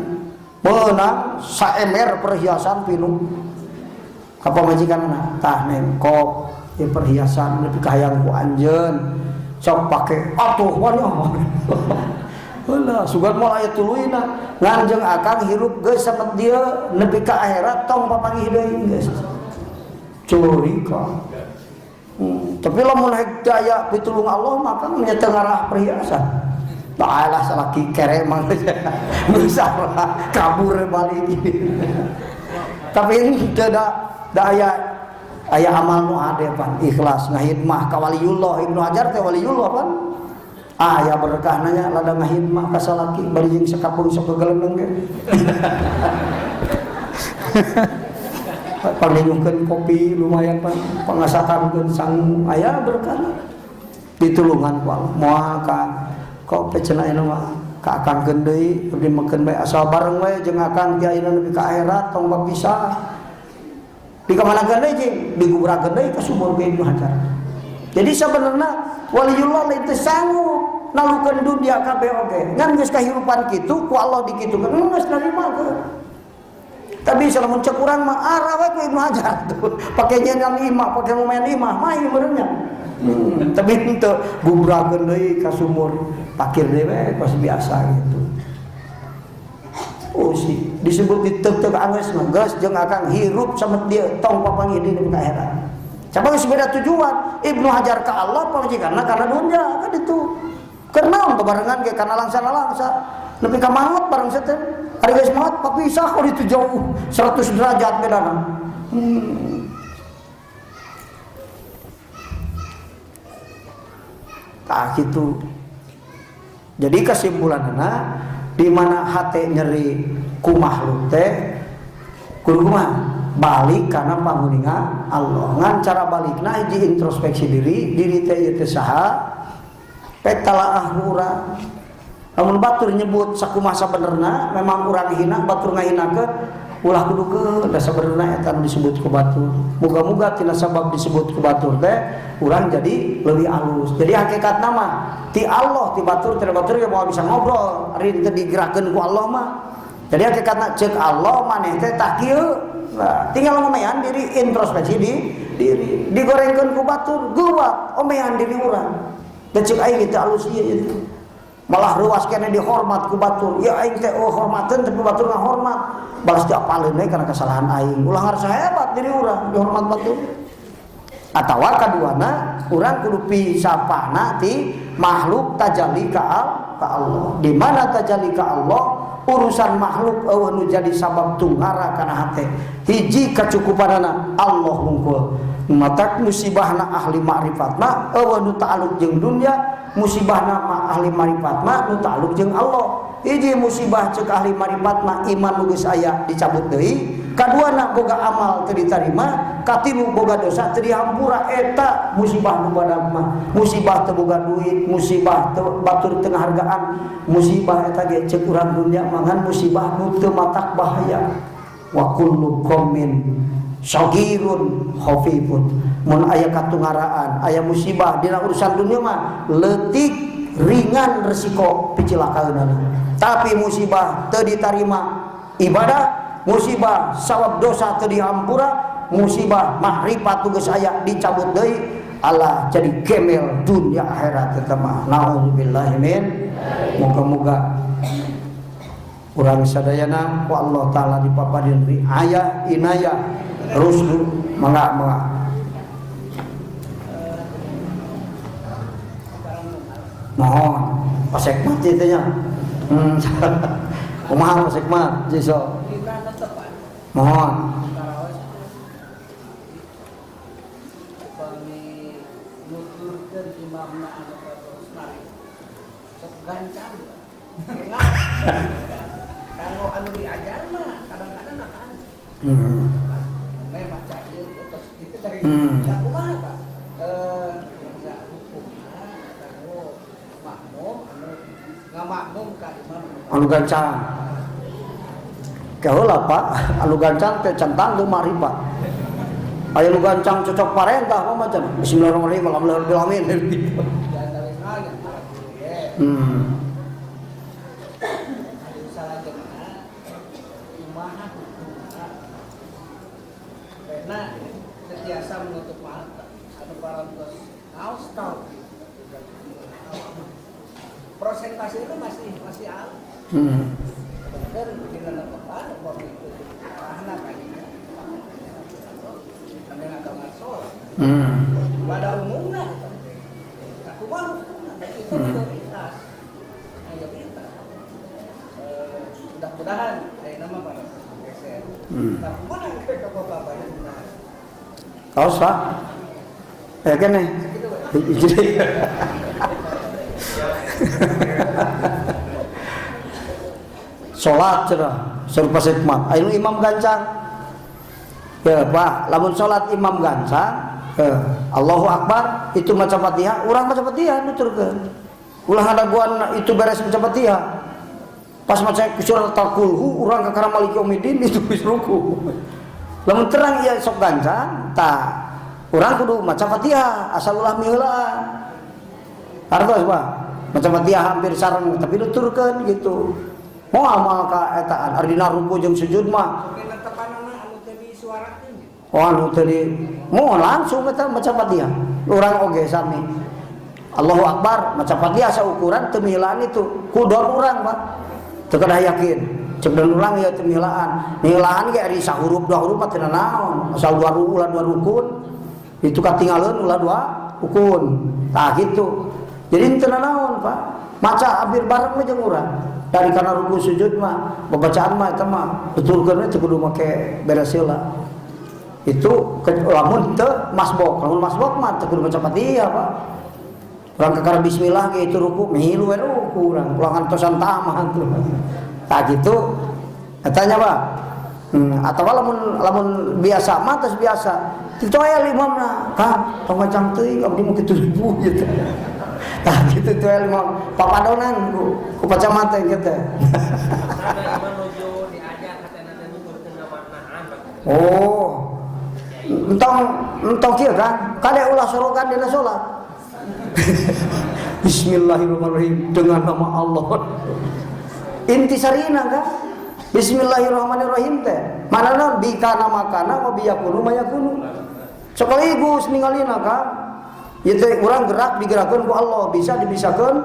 Meunang saemer perhiasan pinuh. Ka pamajikanna tah nengkok ieu perhiasan nepi ka hayang ku anjeun. Sok pake atuh wanya. Heula sugan moal aya tuluyna ngan jeung akang hirup geus samet dieu nepi ka akhirat tong papanggih deui geus. Curika. Tapi lamun hek daya pitulung Allah maka nya teu ngarah perhiasan. Baelah salaki kere mah. Salah kabur balik. Tapi ini teu da aya amal nu ade pan ikhlas ngahidmah ka waliyullah. Ibnu Hajar teh waliyullah pan. Aya berkah nanya lada ngahidmah ka salaki bari jeung sakapeung sok gegelendeng ge. Panginumkeun kopi lumayan pan pangasakankeun sangu aya berkah ditulungan ku Allah. Moal ka kok pecena ayeuna mah ka akangkeun deui abdi makeun bae asal bareng we jeung akang ti ayeuna nepi ka akhirat tong bapisah. Di kamanakeun deui jeung digubrakeun deui ka sumur ge Ibnu Hajar. Jadi sebenarnya waliullah lain teu sanggup nalukeun dunia kabeh oge. Ngan geus kahirupan kitu ku Allah dikitukeun geus narimakeun. Tapi lamun cek urang mah arah we ku Ibnu Hajar tuh. Pake nyenan imah, pake lumayan imah, mah ieu meureunnya. Tapi henteu gubrakeun deui ka sumur pakir deui we kos biasa gitu. Oh sih, disebut diteuk-teuk anggeus mah geus jeung akang hirup sama dia tong papanggih di ka akhirat. Coba geus beda tujuan. Ibnu Hajar ka Allah pamajikanna karena dunya kan itu. Keur naon bebarengan ge kana langsa-langsa. Nepi ka maot bareng setan. Ari geus maot papisah kok itu jauh 100 derajat bedana. Tah kitu. Jadi kesimpulanna di mana hate nyeri ku makhluk teh kudu kumaha? Balik karena panguninga Allah. Ngan cara balikna hiji introspeksi diri, diri teh ieu teh saha? Pek talaah urang. Lamun batur nyebut sakumaha sabenerna memang urang hina, batur ngahinakeun ulah kudukeun da sabenerna eta nu disebut ku batur. Muga-muga tina sabab disebut ku batur teh urang jadi leuwih alus. Jadi hakikatna mah ti Allah ti batur ti batur ge moal bisa ngobrol, ari teu digerakkeun ku Allah mah. Jadi hakikatna ceuk Allah maneh teh tah kieu. Nah, tinggal ngomean diri, introspeksi di diri, digorengkeun ku batur, geuwat omean diri urang. Da ceuk aing teh alus ieu ieu. Malah ruas kene dihormat ku batur. Ya aing teh oh hormateun tapi batur ngahormat. Balas diapaleun we karena kesalahan aing. Ulah ngarasa hebat diri urang dihormat batur. Atawa kaduana urang kudu pisapana ti makhluk tajalli ka Allah. Di mana tajalli ka Allah urusan makhluk eueuh nu jadi sabab tunggara kana hate. Hiji kacukupanana Allah hungkul. Matak musibahna ahli ma'rifat mah eueuh nu ta'aluk jeung dunya, musibahna mah ahli ma'rifat mah nu ta'aluk jeung Allah. Hiji musibah ceuk ahli ma'rifat mah iman nu geus aya dicabut deui, kaduana boga amal teu ditarima, katilu boga dosa teu dihampura. Eta musibah nu badag mah, musibah teu boga duit, musibah teu batur teu ngahargaan, musibah eta ge ceuk urang dunya mah ngan musibah nu teu matak bahaya. Wa kullu qaumin sagirun khafifun. Mun aya katungaraan, aya musibah dina urusan dunya mah leutik ringan resiko picilakaeunana. Tapi musibah teu ditarima ibadah, musibah sawab dosa teu dihampura, musibah makrifat nu geus aya dicabut deui, Allah jadi gemel dunia akhirat eta mah. Nauzubillahi min. Muga-muga urang sadayana ku Allah taala dipapadin riayah inayah rusdu mangga mangga. Mohon pasek mati teh nya. Kumaha pasek mat jiso. Mohon. Kalau anu diajar mah kadang-kadang akan. Memang cair terus itu dari kumaha Pak? Ya hukumna kanggo makmum anu ngamakmum ka imam anu gancang. Kaheula Pak, anu gancang teh can tangtu makrifat. Aya nu gancang cocok parentah mah macam bismillahirrahmanirrahim alhamdulillahirabbil alamin. Karena setiasa menutup mata atau parantos haus tahu prosentase itu masih alus. Bahkan di dalam depan waktu itu anak kayaknya sampai agama sholat. Pada umumnya, aku malu itu prioritas, mayoritas. Mudah-mudahan saya nama pada geser. Tapi mana ke bapak-bapaknya? Kaos Pak, ya kan nih. Salat cenah, suruh pasekmat. Ayo imam gancang. Ya Pak, lamun salat imam gancang, Allahu Akbar, itu maca Fatihah, urang maca Fatihah nuturkeun. Ulah hadaguan itu beres maca Fatihah. Pas maca surat Al-Qulhu, urang ka Maliki Yaumiddin itu geus ruku. Lamun terang ieu sok gancang, tah Urang kudu maca Fatihah asal ulah miheulaan. Hartos Pak. Maca Fatihah hampir sareng tapi nuturkeun gitu. Mau amal ka etaan ari dina ruku jeung sujud mah. Oh anu teu di mau langsung eta maca Fatihah. Urang oge sami. Allahu Akbar maca Fatihah saukuran teu miheulaan itu. Kudor urang Pak. Teu kedah yakin. Cek dan urang ya teu miheulaan. Miheulaan ge ari sahurup dua huruf mah teu naon. Asal dua ruku ulah dua rukun. Itu katinggalin ulah dua rukun. Tah gitu. Jadi teu naon Pak. Maca hampir bareng mah jeung urang. Dari kana ruku sujud mah pembacaan mah eta mah betulkeun we teu kudu make beres heula. Itu lamun teu masbok, lamun masbok mah teu kudu maca Fatihah Pak. Urang kakara bismillah ge itu ruku milu we ruku urang, ulah ngantosan tamat tuh. Tah gitu. Eta nya Pak. Atawa lamun lamun biasa mah tos biasa. Kitu aya imamna, Kang, tong ngacang teuing abdi mah kitu ribu gitu. Tah kitu teh imam papadonan ku pacamata kitu. Oh. Entong entong kieu kan, kade ulah sorogan dina salat. Bismillahirrahmanirrahim dengan nama Allah. Intisarina kan? Bismillahirrahmanirrahim teh. Mana naon bikana makana wa biyakunu mayakunu. Sekaligus ningalina kan? Ieu teh urang gerak digerakkeun ku Allah, bisa dibisakeun.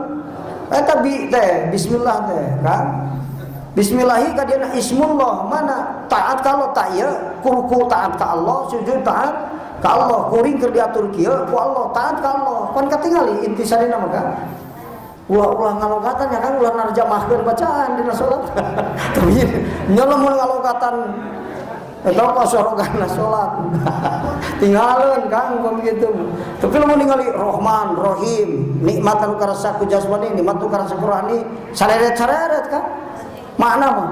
Eta bi teh bismillah teh kan? Bismillahi kadiana ismullah mana taat kalau tak ieu kuruku taat ka Allah, sujud taat ka Allah, kuring keur diatur kieu ku Allah, taat ka Allah. Pan katingali intisarina mah kan? Ulah-ulah ngalokatan ya kan, ulah narjamahkeun bacaan dina salat. Tapi nya lamun ngalokatan eta pasorogan salat. Tinggalin Kang pun gitu. Tapi lamun ningali Rahman, Rahim, nikmat anu karasa ku jasmani, nikmat anu karasa ku rohani, sareret-sareret kan. Makna mah.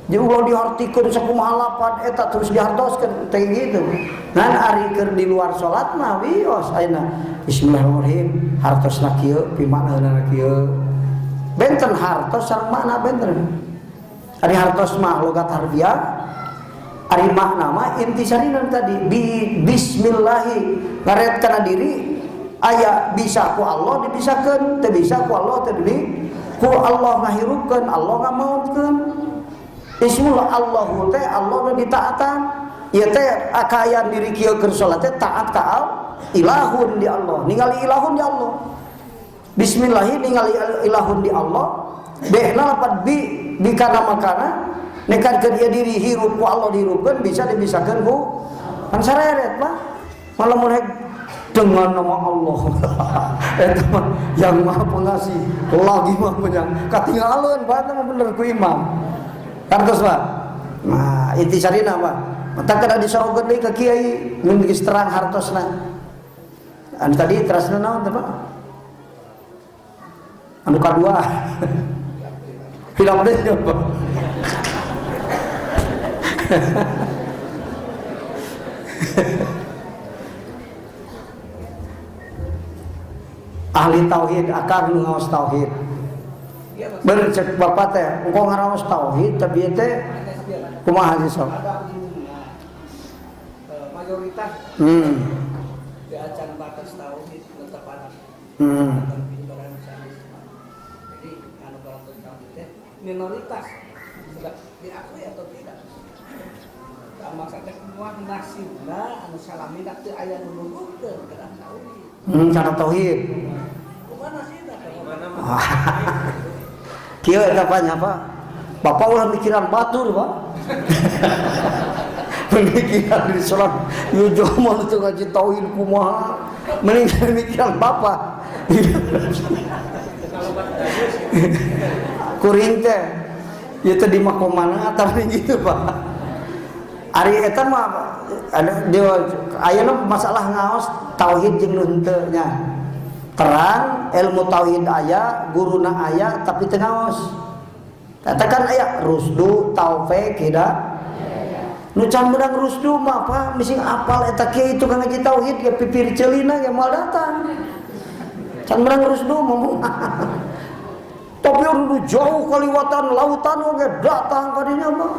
Jadi ulah dihartikeun sakumaha lapan eta terus dihartoskeun teh gitu. Ngan ari keur di luar salat mah wios ayeuna. Bismillahirrahmanirrahim, hartosna kieu, pimaknaeunana kieu. Benten hartos sareng makna benten. Ari hartos mah logat harfiah, ari makna mah intisarina tadi bi bismillahi ngaret kana diri aya bisa ku Allah dibisakeun, teu bisa ku Allah teu di ku Allah ngahirupkeun, Allah ngamautkeun. Bismillah Allahu teh Allah nu ditaatan. Ieu teh kaayaan diri kieu keur salat teh taat ka ilahun di Allah. Ningali ilahun di Allah. Bismillahi ningali ilahun di Allah. Behna lapat bi bikana makana nekankeun ieu diri hirup ku Allah dihirupkeun bisa dibisakeun ku kan sareret Pak. Malah mun dengan nama Allah. Eta mah yang Maha Pengasih lagi Maha Penyayang. Katinggalun Pak eta mah bener ku imam. Kartos Pak. Nah, intisarina Pak. Mata kada disorogeun deui ka kiai mun geus terang hartosna. Anu tadi terasna naon teh Pak? Anu kadua. Hilap deui Pak. Ahli tauhid akang nu ngaos tauhid. Bercek bapak teh, engko ngaraos tauhid tapi teh kumaha sih sok? Mayoritas di acan batas tauhid tetep ada. Jadi anu batas tauhid teh minoritas sudah diakui atau tidak? Maksudnya kumaha nasibna anu salamina teu aya nu nuduhkeun kana tauhid. Kana tauhid. Kumaha nasibna? Kieu eta nya Pak. Bapak ulah mikiran batur, Pak. Pemikiran di sholat ieu jelema teu ngaji tauhid kumaha. Mending mikiran bapak. Kuring teh ieu teh di makomana tapi gitu, Pak. Ari eta mah ada dia ayeuna masalah ngaos tauhid jeung nu henteu nya. Terang ilmu tauhid aya, guruna aya tapi teu ngaos. Eta kan aya rusdu, taufik, hidayah. Nu can meunang rusdu mah Pak, misi apal eta kiai tukang ngaji tauhid ge pipir ceulina ge moal datang. Can meunang rusdu mah. Tapi anu jauh kaliwatan lautan oge datang ka dinya mah.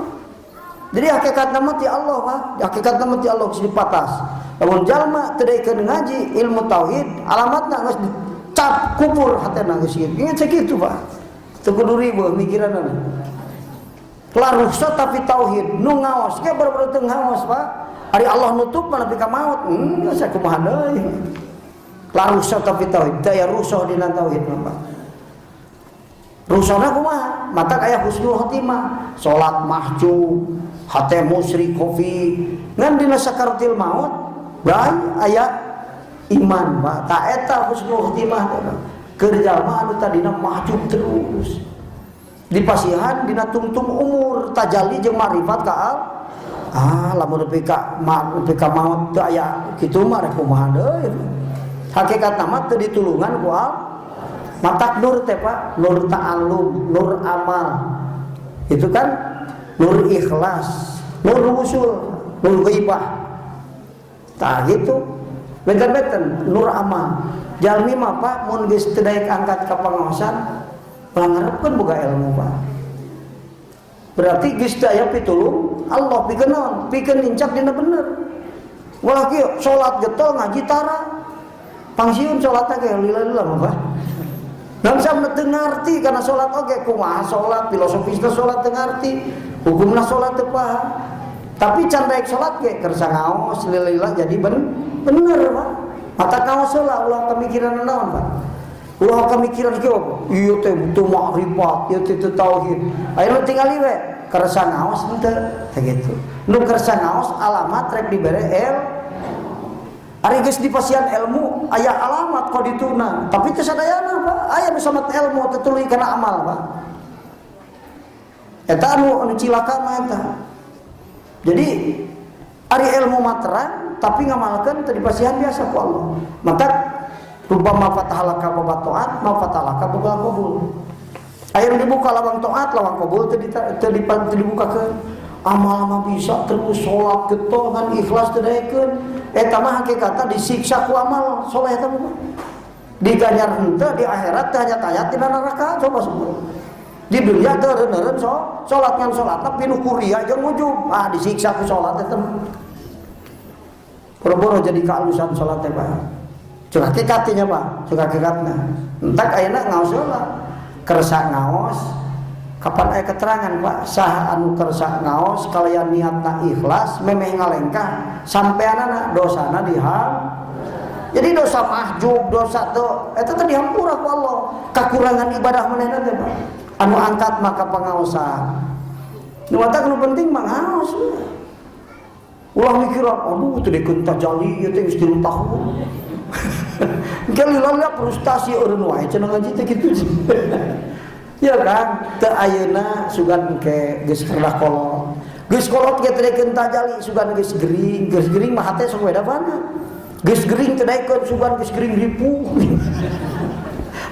Jadi hakikatna mah ti Allah Pak, hakikatna mah ti Allah geus dipatas. Lamun jalma teu daekeun ngaji ilmu tauhid, alamatna geus dicap kubur hatena geus kitu. Ingat sakitu, Pak. Teu kudu riweuh mikiranna. La rukhsah tapi tauhid nu ngaos ge baru-baru teu ngaos, Pak. Ari Allah nutup mah nepi ka maut. Sakumaha deui. La rukhsah tapi tauhid, teu aya rukhsah dina tauhid mah, Pak. Rukhsahna kumaha? Matak aya husnul khotimah, salat mahjub, hate musyrik kofi, ngan dina sakaratil maut bae aya iman, Pak. Ta eta husnul khotimah teh, Pak. Keur jalma anu tadina mahjub terus. Dipasihan dina tungtung umur tajalli jeung makrifat ka al. Ah, lamun nepi ka maut teu aya kitu mah rek kumaha deui. Hakikatna mah teu ditulungan ku al. Matak nur teh, Pak, nur ta'allum, nur amal. Itu kan nur ikhlas, nur wusul, nur ghaibah. Tah gitu. Benten-benten nur amal. Jalmi mah, Pak, mun geus teu daek angkat ka pangaosan, pangarepkeun boga ilmu, Pak. Berarti geus teu aya pitulung Allah pikeun naon? Pikeun nincak dina bener. Ulah kieu salat getol ngaji tara. Pangsiun salatna ge lila-lila mah, Pak. Dan saya teu ngarti karena salat oge kumaha salat, filosofisna salat teu ngarti, hukumna salat teu paham. Tapi can daek salat ge kersa ngaos lila-lila jadi bener, Pak. Mata ngaos heula ulah kemikiran naon, Pak. Ulah kemikiran kieu apa? Ieu teh teu makrifat, ieu teh teu tauhid. Ayeuna tingali we kersa ngaos henteu teh kitu. Nu kersa ngaos alamat rek dibere el. Ari geus dipasihan ilmu aya alamat kok dituna, tapi teu sadayana, Pak. Aya nu samat ilmu teu tuluy kana amal, Pak. Eta anu cilaka mah eta. Jadi ari ilmu mah terang tapi ngamalkeun teu dipasihan biasa ku Allah. Maka rubama fatahalaka bab taat, ma fatahalaka bab qabul. Aya nu dibuka lawang taat, lawang qabul teu dibukakeun. Amal mah bisa terus salat getol ngan ikhlas teu daekeun. Eta mah hakikatna disiksa ku amal soleh eta mah. Diganjar henteu di akhirat teh hanya tina neraka coba sebut. Di dunia teu eureun-eureun salat ngan salatna pinuh kuria jeung ujub. Ah disiksa ku salat eta mah. Boro-boro jadi kealusan salat teh, Pak. Cuk hakikatnya, Pak, cuk hakikatna. Entak ayeuna ngaos heula. Kersa ngaos kapan aya keterangan, Pak, sah anu kersa ngaos kalayan niatna ikhlas memeh ngalengkah sampeanana dosana diham. Jadi dosa mahjub, dosa teu eta teh dihampura ku Allah. Kakurangan ibadah manehna teh, Pak. Anu angkat maka pangaosan. Nu matak nu penting mah ngaos. Ulah mikiran, aduh teu dikeun tajalli ieu teh geus 3 tahun. Engke lila frustasi eureun wae cenah ngaji teh kitu. Ya kan, teu ayeuna sugan engke geus kerdah kolot. Geus kolot ge teu daekeun tajalli, sugan geus gering, geus gering mah hate sok beda mana. Geus gering teu daekeun sugan geus gering ripuh.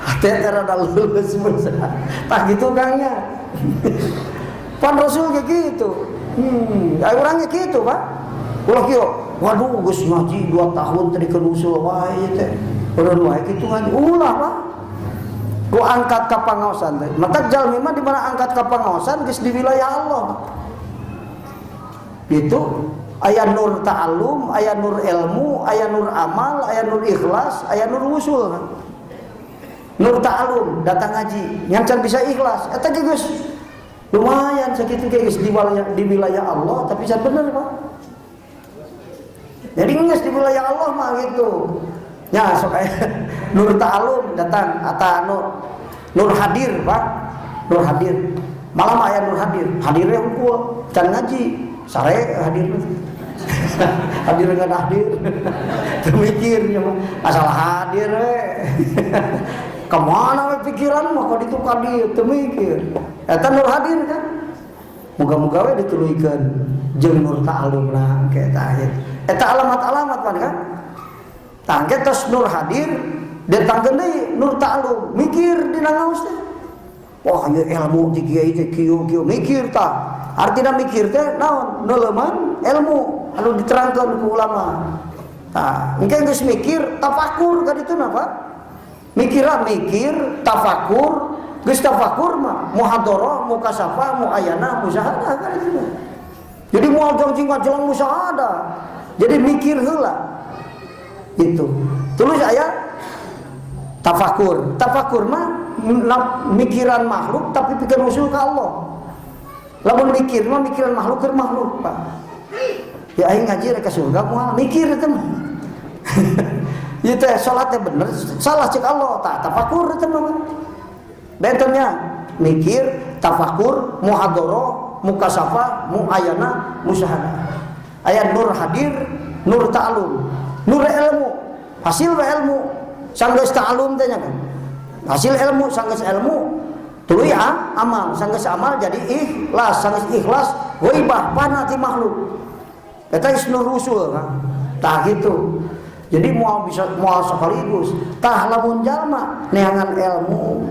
Hate teh rada leuleus mun. Tah kitu Kang nya. Pan Rasul ge kitu. Aya urang ge kitu, Pak. Ulah kieu, waduh geus ngaji 2 tahun teu dikeun usul wae teh. Eureun wae kitu ngaji. Ulah, Pak. Ku angkat ka pangaosan teh. Matak jalmi mah di mana angkat ka pangaosan geus di wilayah Allah. Gitu. Aya nur ta'allum, aya nur ilmu, aya nur amal, aya nur ikhlas, aya nur wusul. Nur ta'allum datang ngaji, ngan can bisa ikhlas. Eta ge geus lumayan sakitu ge geus di wilayah Allah tapi can bener, Pak. Jadi geus di wilayah Allah mah gitu. Ya sok aya nur ta'allum datang atau nur hadir, Pak. Nur hadir. Malam aya nur hadir. Hadirnya hungkul, can ngaji, sare hadir. Hadir ngan hadir. Teu mikir nya mah asal hadir we. Kemana we pikiran mah ka ditu ka dieu teu mikir. Eta nur hadir kan. Moga-moga we dituluykeun jeung nur ta'allumna ke eta akhir. Eta alamat-alamat pan kan. Tangke tos nur hadir, datangkeun deui nur ta'allum, mikir dina ngaos teh. Wah, ieu ilmu ti kiai teh kieu kieu mikir tah. Artina mikir teh naon? Neuleuman ilmu anu diterangkeun ku ulama. Tah, engke geus mikir tafakur ka dituna, Pak. Mikirah mikir, tafakur, geus tafakur mah muhadharah, mukasafah, muayanah, musyahadah ka dituna. Jadi moal jang cing ngajelang musyahadah. Jadi mikir heula. Itu. Terus aya tafakur. Tafakur mah mikiran makhluk tapi pikiran usul ka Allah. Lamun mikir mah mikiran makhluk keur makhluk, Pak. Ya aing ngaji rek ka surga moal mikir eta mah. Ieu teh salatnya bener, salah cek Allah, tah tafakur eta mah. Bentennya mikir, tafakur, muhadharah, mukasafah, muayana, musyahadah. Aya nur hadir, nur ta'alum, nur ilmu, hasil ilmu, sanggeus ta'alum teh nya kan. Hasil ilmu, sanggeus ilmu, tuluy amal, sanggeus amal jadi ikhlas, sanggeus ikhlas ghaibah pana ti makhluk. Eta geus nur usul kan. Tah gitu. Jadi moal bisa moal sekaligus. Tah lamun jalma neangan ilmu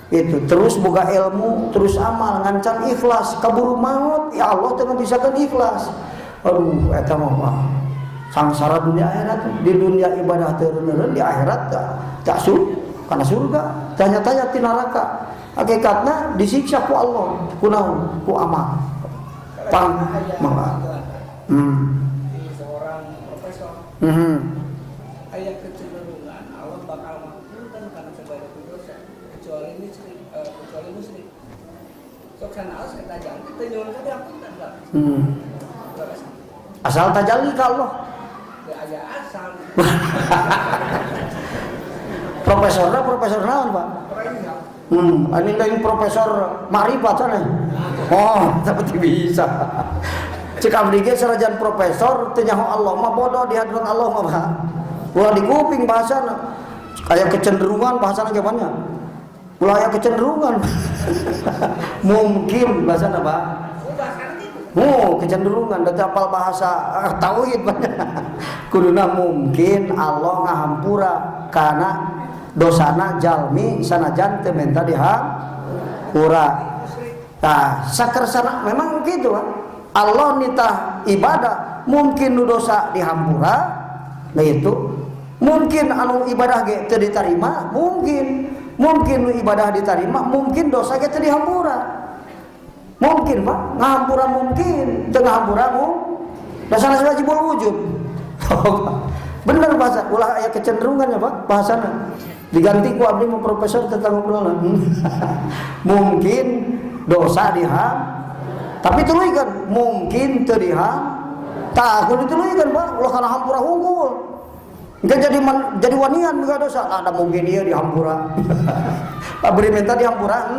itu terus boga ilmu, terus amal ngancan ikhlas, kaburu maut ya Allah teu ngabisakeun ikhlas. Aduh eta mah sangsara dunia akhirat, di dunia ibadah teu reuneureun, di akhirat tak kana surga, tanya-tanya ti neraka. Hakikatna disiksa ku Allah, ku naon? Ku amal. Pang mangga. Seorang profesor. Aya kecenderungan Allah bakal mengampunkan karena sebanyak dosa kecuali musyrik, kecuali musyrik. Sok sanaos eta jangan teu nyuhunkeun diampunkan lah. Asal tajalli ka Allah. Teu aya asal. Profesorna profesor naon, Pak? Ini lain profesor makrifat sana. Oh, tapi bisa. Cek abdi ge sanajan profesor teu nyaho Allah mah bodoh di hadapan Allah mah, Pak. Ulah di kuping bahasana. Kayak kecenderungan bahasana gimana? Ulah aya kecenderungan. Mungkin bahasana, Pak. Oh, kecenderungan da apal bahasa tauhid banyak. Kuduna mungkin Allah ngahampura kana dosana jalmi sanajan teu menta dihampura. Tah, sakersana memang gitu, Pak. Allah nitah ibadah mungkin nu dosa dihampura, nah itu mungkin anu ibadah ge teu diterima, mungkin mungkin nu ibadah diterima, mungkin dosa ge teu dihampura. Mungkin, Pak, ngahampura mungkin, teu ngahampura mu dasarna wajibul wujud. Bener bahasa, ulah aya kecenderungan ya, Pak, bahasana. Diganti ku abdi mah profesor tentang obrolan. Mungkin dosa diham, tapi tuluykeun mungkin teu diham. Tah kudu dituluykeun, Pak, ulah kana hampura unggul. Engke jadi jadi wanian boga dosa, ada mungkin ieu dihampura. Pak beri minta dihampura.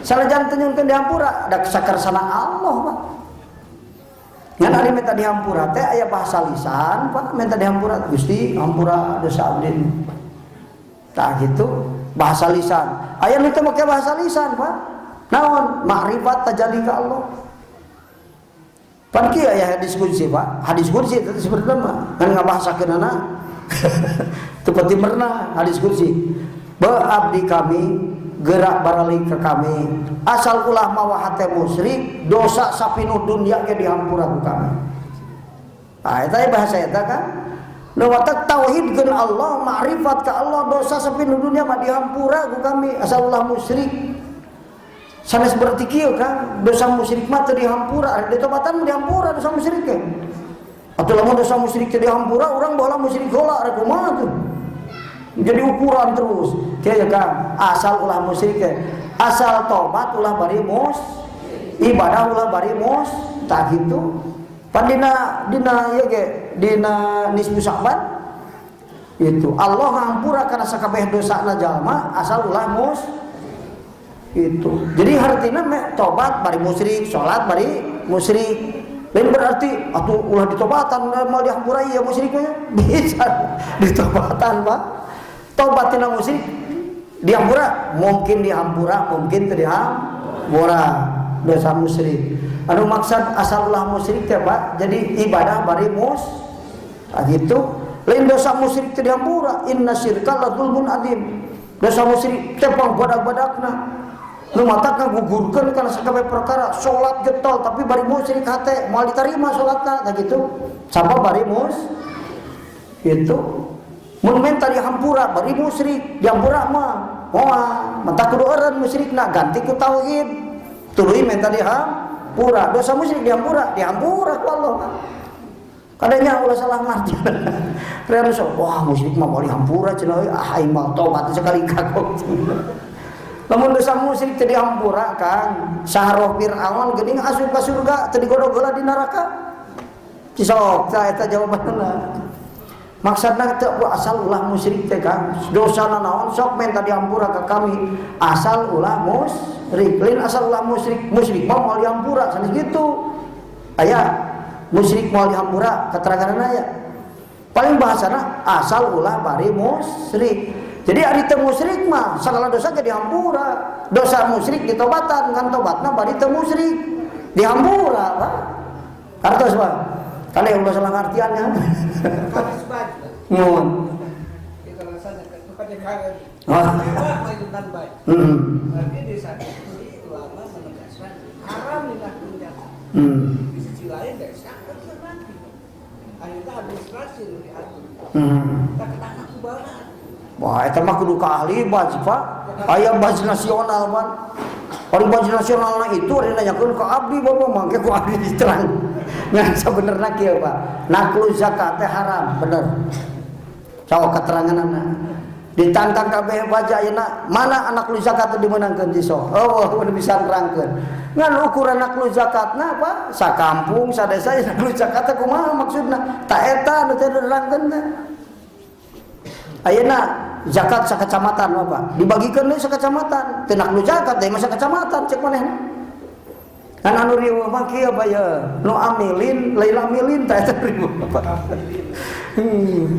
Sanajan teu nyunkeun dihampura, da sakarsana Allah, Pak. Ngan ari minta dihampura teh aya bahasa lisan, Pak, minta dihampura, Gusti hampura dosa abdi. Tah gitu, bahasa lisan. Aya nu teu make bahasa lisan, Pak. Naon? Makrifat tajalli ka Allah. Pan kieu aya hadis qudsi, Pak. Hadis qudsi itu sebenarnya mah ngan ngabahasakeunana. Teu penting merna hadis qudsi. Be abdi kami gerak baralik ke kami. Asal ulah mawa hate musyrik, dosa sapinuh dunia ge dihampura ku kami. Nah, eta bahasa eta kan. Nu watak tauhidkeun Allah, makrifat ka Allah, dosa sapinuh dunia mah dihampura ku kami asal ulah musyrik. Sanes berarti kieu kan, dosa musyrik mah teu dihampura, ari ditobatan mah dihampura dosa musyrik ge. Atuh lamun dosa musyrik teu dihampura, urang baheula musyrik heula rek kumaha tuh. Jadi ukuran terus. Kieu ya kan, asal ulah musyrik teh. Asal tobat ulah bari mus, ibadah ulah bari mus, tak gitu. Pan dina dina ieu ge, dina nisfu Sya'ban itu Allah ngampura kana sakabeh dosana jalma asal ulah mus itu. Jadi hartina tobat bari musyrik, salat bari musyrik. Lain berarti atuh ulah ditobatan moal dihampura ieu musyriknya. Bisa ditobatan, Pak. Tobat tina musyrik dihampura, mungkin dihampura, mungkin teu dihampura dosa musyrik. Anu maksad asal ulah musyrik teh, Pak, jadi ibadah bari mus. Tah gitu. Lain dosa musyrik teu dihampura, inna syirka la dzulmun adzim. Dosa musyrik teh pangbadak-badakna. Nu matak ngagugurkeun kana sakabeh perkara, salat getol tapi bari musyrik hate, moal diterima salatna tah gitu. Sabab bari mus itu. Mun menta dihampura bari musyrik, dihampura mah moal, matak kudu eureun musyrikna ganti ku tauhid. Tuluy menta dihampura, dosa musyrik dihampura, dihampura ku Allah. Kadanya ulah salah ngarti. Real sok wah musyrik mah moal dihampura cenah euy, ah aing mah tobat sekali kagok. Lamun dosa musyrik teu dihampura Kang, saharoh Fir'aun geuning asup ka surga teu digodog heula di neraka. Cisok tah eta jawabanna. Maksudna teu asal ulah musyrik teh Kang. Dosana naon sok menta dihampura ka kami, asal ulah musyrik. Lain asal ulah musyrik, musyrik mah moal dihampura sanes kitu. Aya musyrik moal dihampura keteranganna aya. Paling bahasana asal ulah bari musyrik. Jadi ari teu musyrik mah sagala dosa ge dihampura. Dosa musyrik ditobatan ngan tobatna bari teu musyrik dihampura, Pak. Kartos, Pak. Kali ulah salah ngartiannya. Nuhun. Kita rasanya ketua DKM. Ah. Berarti di satu sisi ulama menegaskan haram dilakukan zakat. Di sisi lain desa kan nanti. Akhirnya administrasi nu diatur. Kita kena kubaran. Wah, eta mah kudu ka ahli baj, Pak. Aya baj nasional, Pak. Ari baj nasionalna itu ari nanyakeun ka abdi bapak mangke ku abdi diterang. Ngan sabenerna kieu, Pak. Naklu zakat teh haram, bener. Cawak keteranganna. Ditantang kabeh baja ayeuna, mana anak lu zakat teh dimeunangkeun ti sok. Oh, udah bisa nerangkeun. Ngan ukuran naklu zakatna, Pak, sakampung, sadesa naklu zakat teh kumaha maksudna? Ta eta nu teh nerangkeun teh. Ayeuna zakat sakecamatan Bapak, dibagikeun deui sakecamatan. Teu naklu zakat deui mah sakecamatan cek manehna. Kan anu riweuh mah kieu Pak ya, nu amilin lain amilin tah eta riweuh Bapak.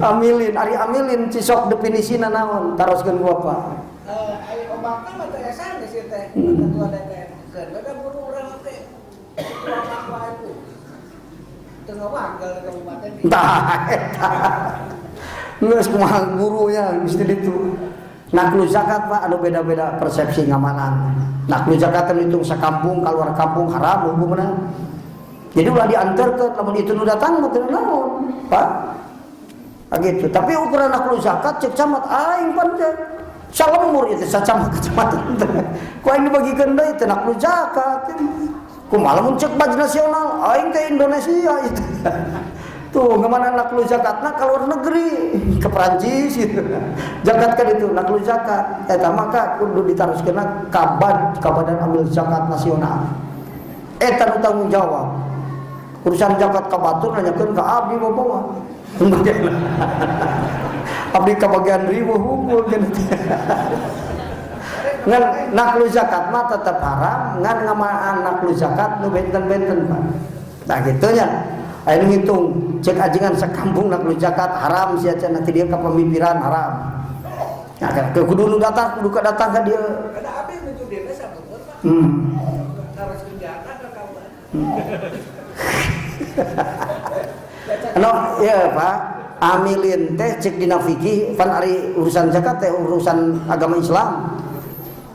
Amilin, ari amilin cisok definisina naon taroskeun ku Bapak. Ari obatna mah teh esa geus ieu teh ketua DPR. Keun da guru urang teh ketua fatwa itu. Teu ngawagel kabupaten. Tah eta. Geus kumaha gurunya mesti ditu. Naklu zakat Pak anu beda-beda persepsi ngamanan. Naklu zakat teh hitung sakampung keluar kampung haram hukumna. Jadi ulah diantarkeun lamun itu nu datang mah teu naon, Pak. Ah gitu. Tapi ukuran naklu zakat cek camat aing pan teh. Salemur ieu teh sacamat kecamatan teh. Ku aing dibagikeun deui teh naklu zakat. Kumaha lamun cek baj nasional aing ke Indonesia itu. Tuh, kemana naklu zakatna ke luar negeri, ke Perancis gitu. Zakat kan itu naklu zakat. Eta maka kudu ditaroskeunna ka badan amil zakat nasional. Eta nu tanggung jawab. Urusan zakat ka batur nanyakeun ka abdi bapak mah. Abdi ka bagian riweuh unggul kan. Ngan naklu zakat mah tetep haram, ngan ngamaan naklu zakat nu benten-benten, Pak. Nah kitu nya. Ayo ngitung cek ajengan sekampung naklu zakat haram sia cenah nanti dia ka pemimpiran haram. Nah, ke kudu nu datang kudu ka datang ka dieu. Ada abdi nuju dieu teh sabener, Pak. Harus senjata ka kawan. No, ya Pak, amilin teh cek dina fikih pan ari urusan zakat teh urusan agama Islam.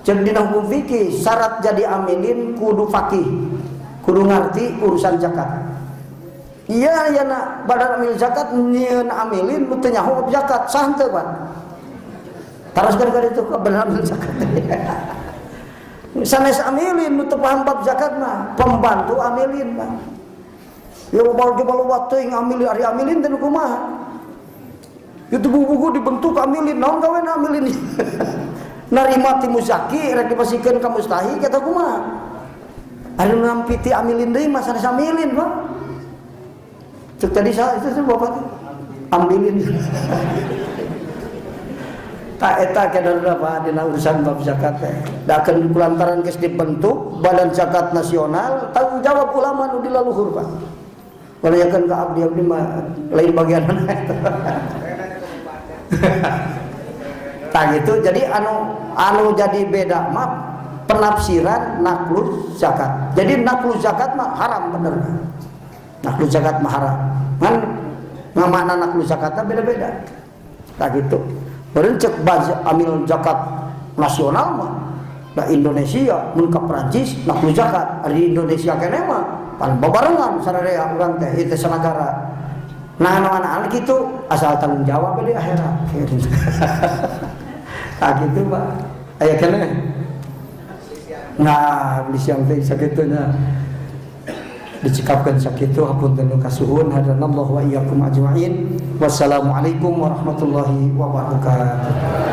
Cek dina hukum fikih syarat jadi amilin kudu fakih, kudu ngarti urusan zakat. Iya ya nak badan amil zakat nyieun amilin nu teu nyaho zakat sah teu Pak. Taroskeun ka ditu ka badan amil zakat. Sanes amilin nu teu paham bab zakat mah pembantu amilin Pak. Ya loba loba teuing amilin ari amilin teh nu kumaha? Itu buku-buku dibentuk amilin naon gawe amilin. Narima ti muzaki rek dipasikeun ka mustahik eta kumaha? Ari nu nampi ti amilin deui mah sanes amilin Pak. Cek tadi saya itu bapak tuh ambilin. Tak eta kadar apa dina urusan bab zakat teh. Da keun kulantaran geus dibentuk Badan Zakat Nasional, tanggung jawab ulama nu di laluhur Pak. Walayakeun ka abdi abdi mah lain bagian eta. Tah gitu jadi anu jadi beda mah penafsiran naklu zakat. Jadi naklu zakat mah haram bener. Naklu zakat mah haram. Ngan ngamakna naklu zakatna beda-beda. Tah gitu. Beureun cek baj amil zakat nasional mah da Indonesia mun ka Perancis naklu zakat ari Indonesia keneh mah pan babarengan sararea urang teh ieu teh sanagara. Nah anu anak kitu asal tanggung jawab di akhirat. Tah kitu Pak. Aya keneh. Nah, beli siang teh sakitunya. Dicekapkeun sakitu, hapunten nu kasuhun. Hadanallahu wa iyyakum ajmain. Wassalamualaikum warahmatullahi wabarakatuh.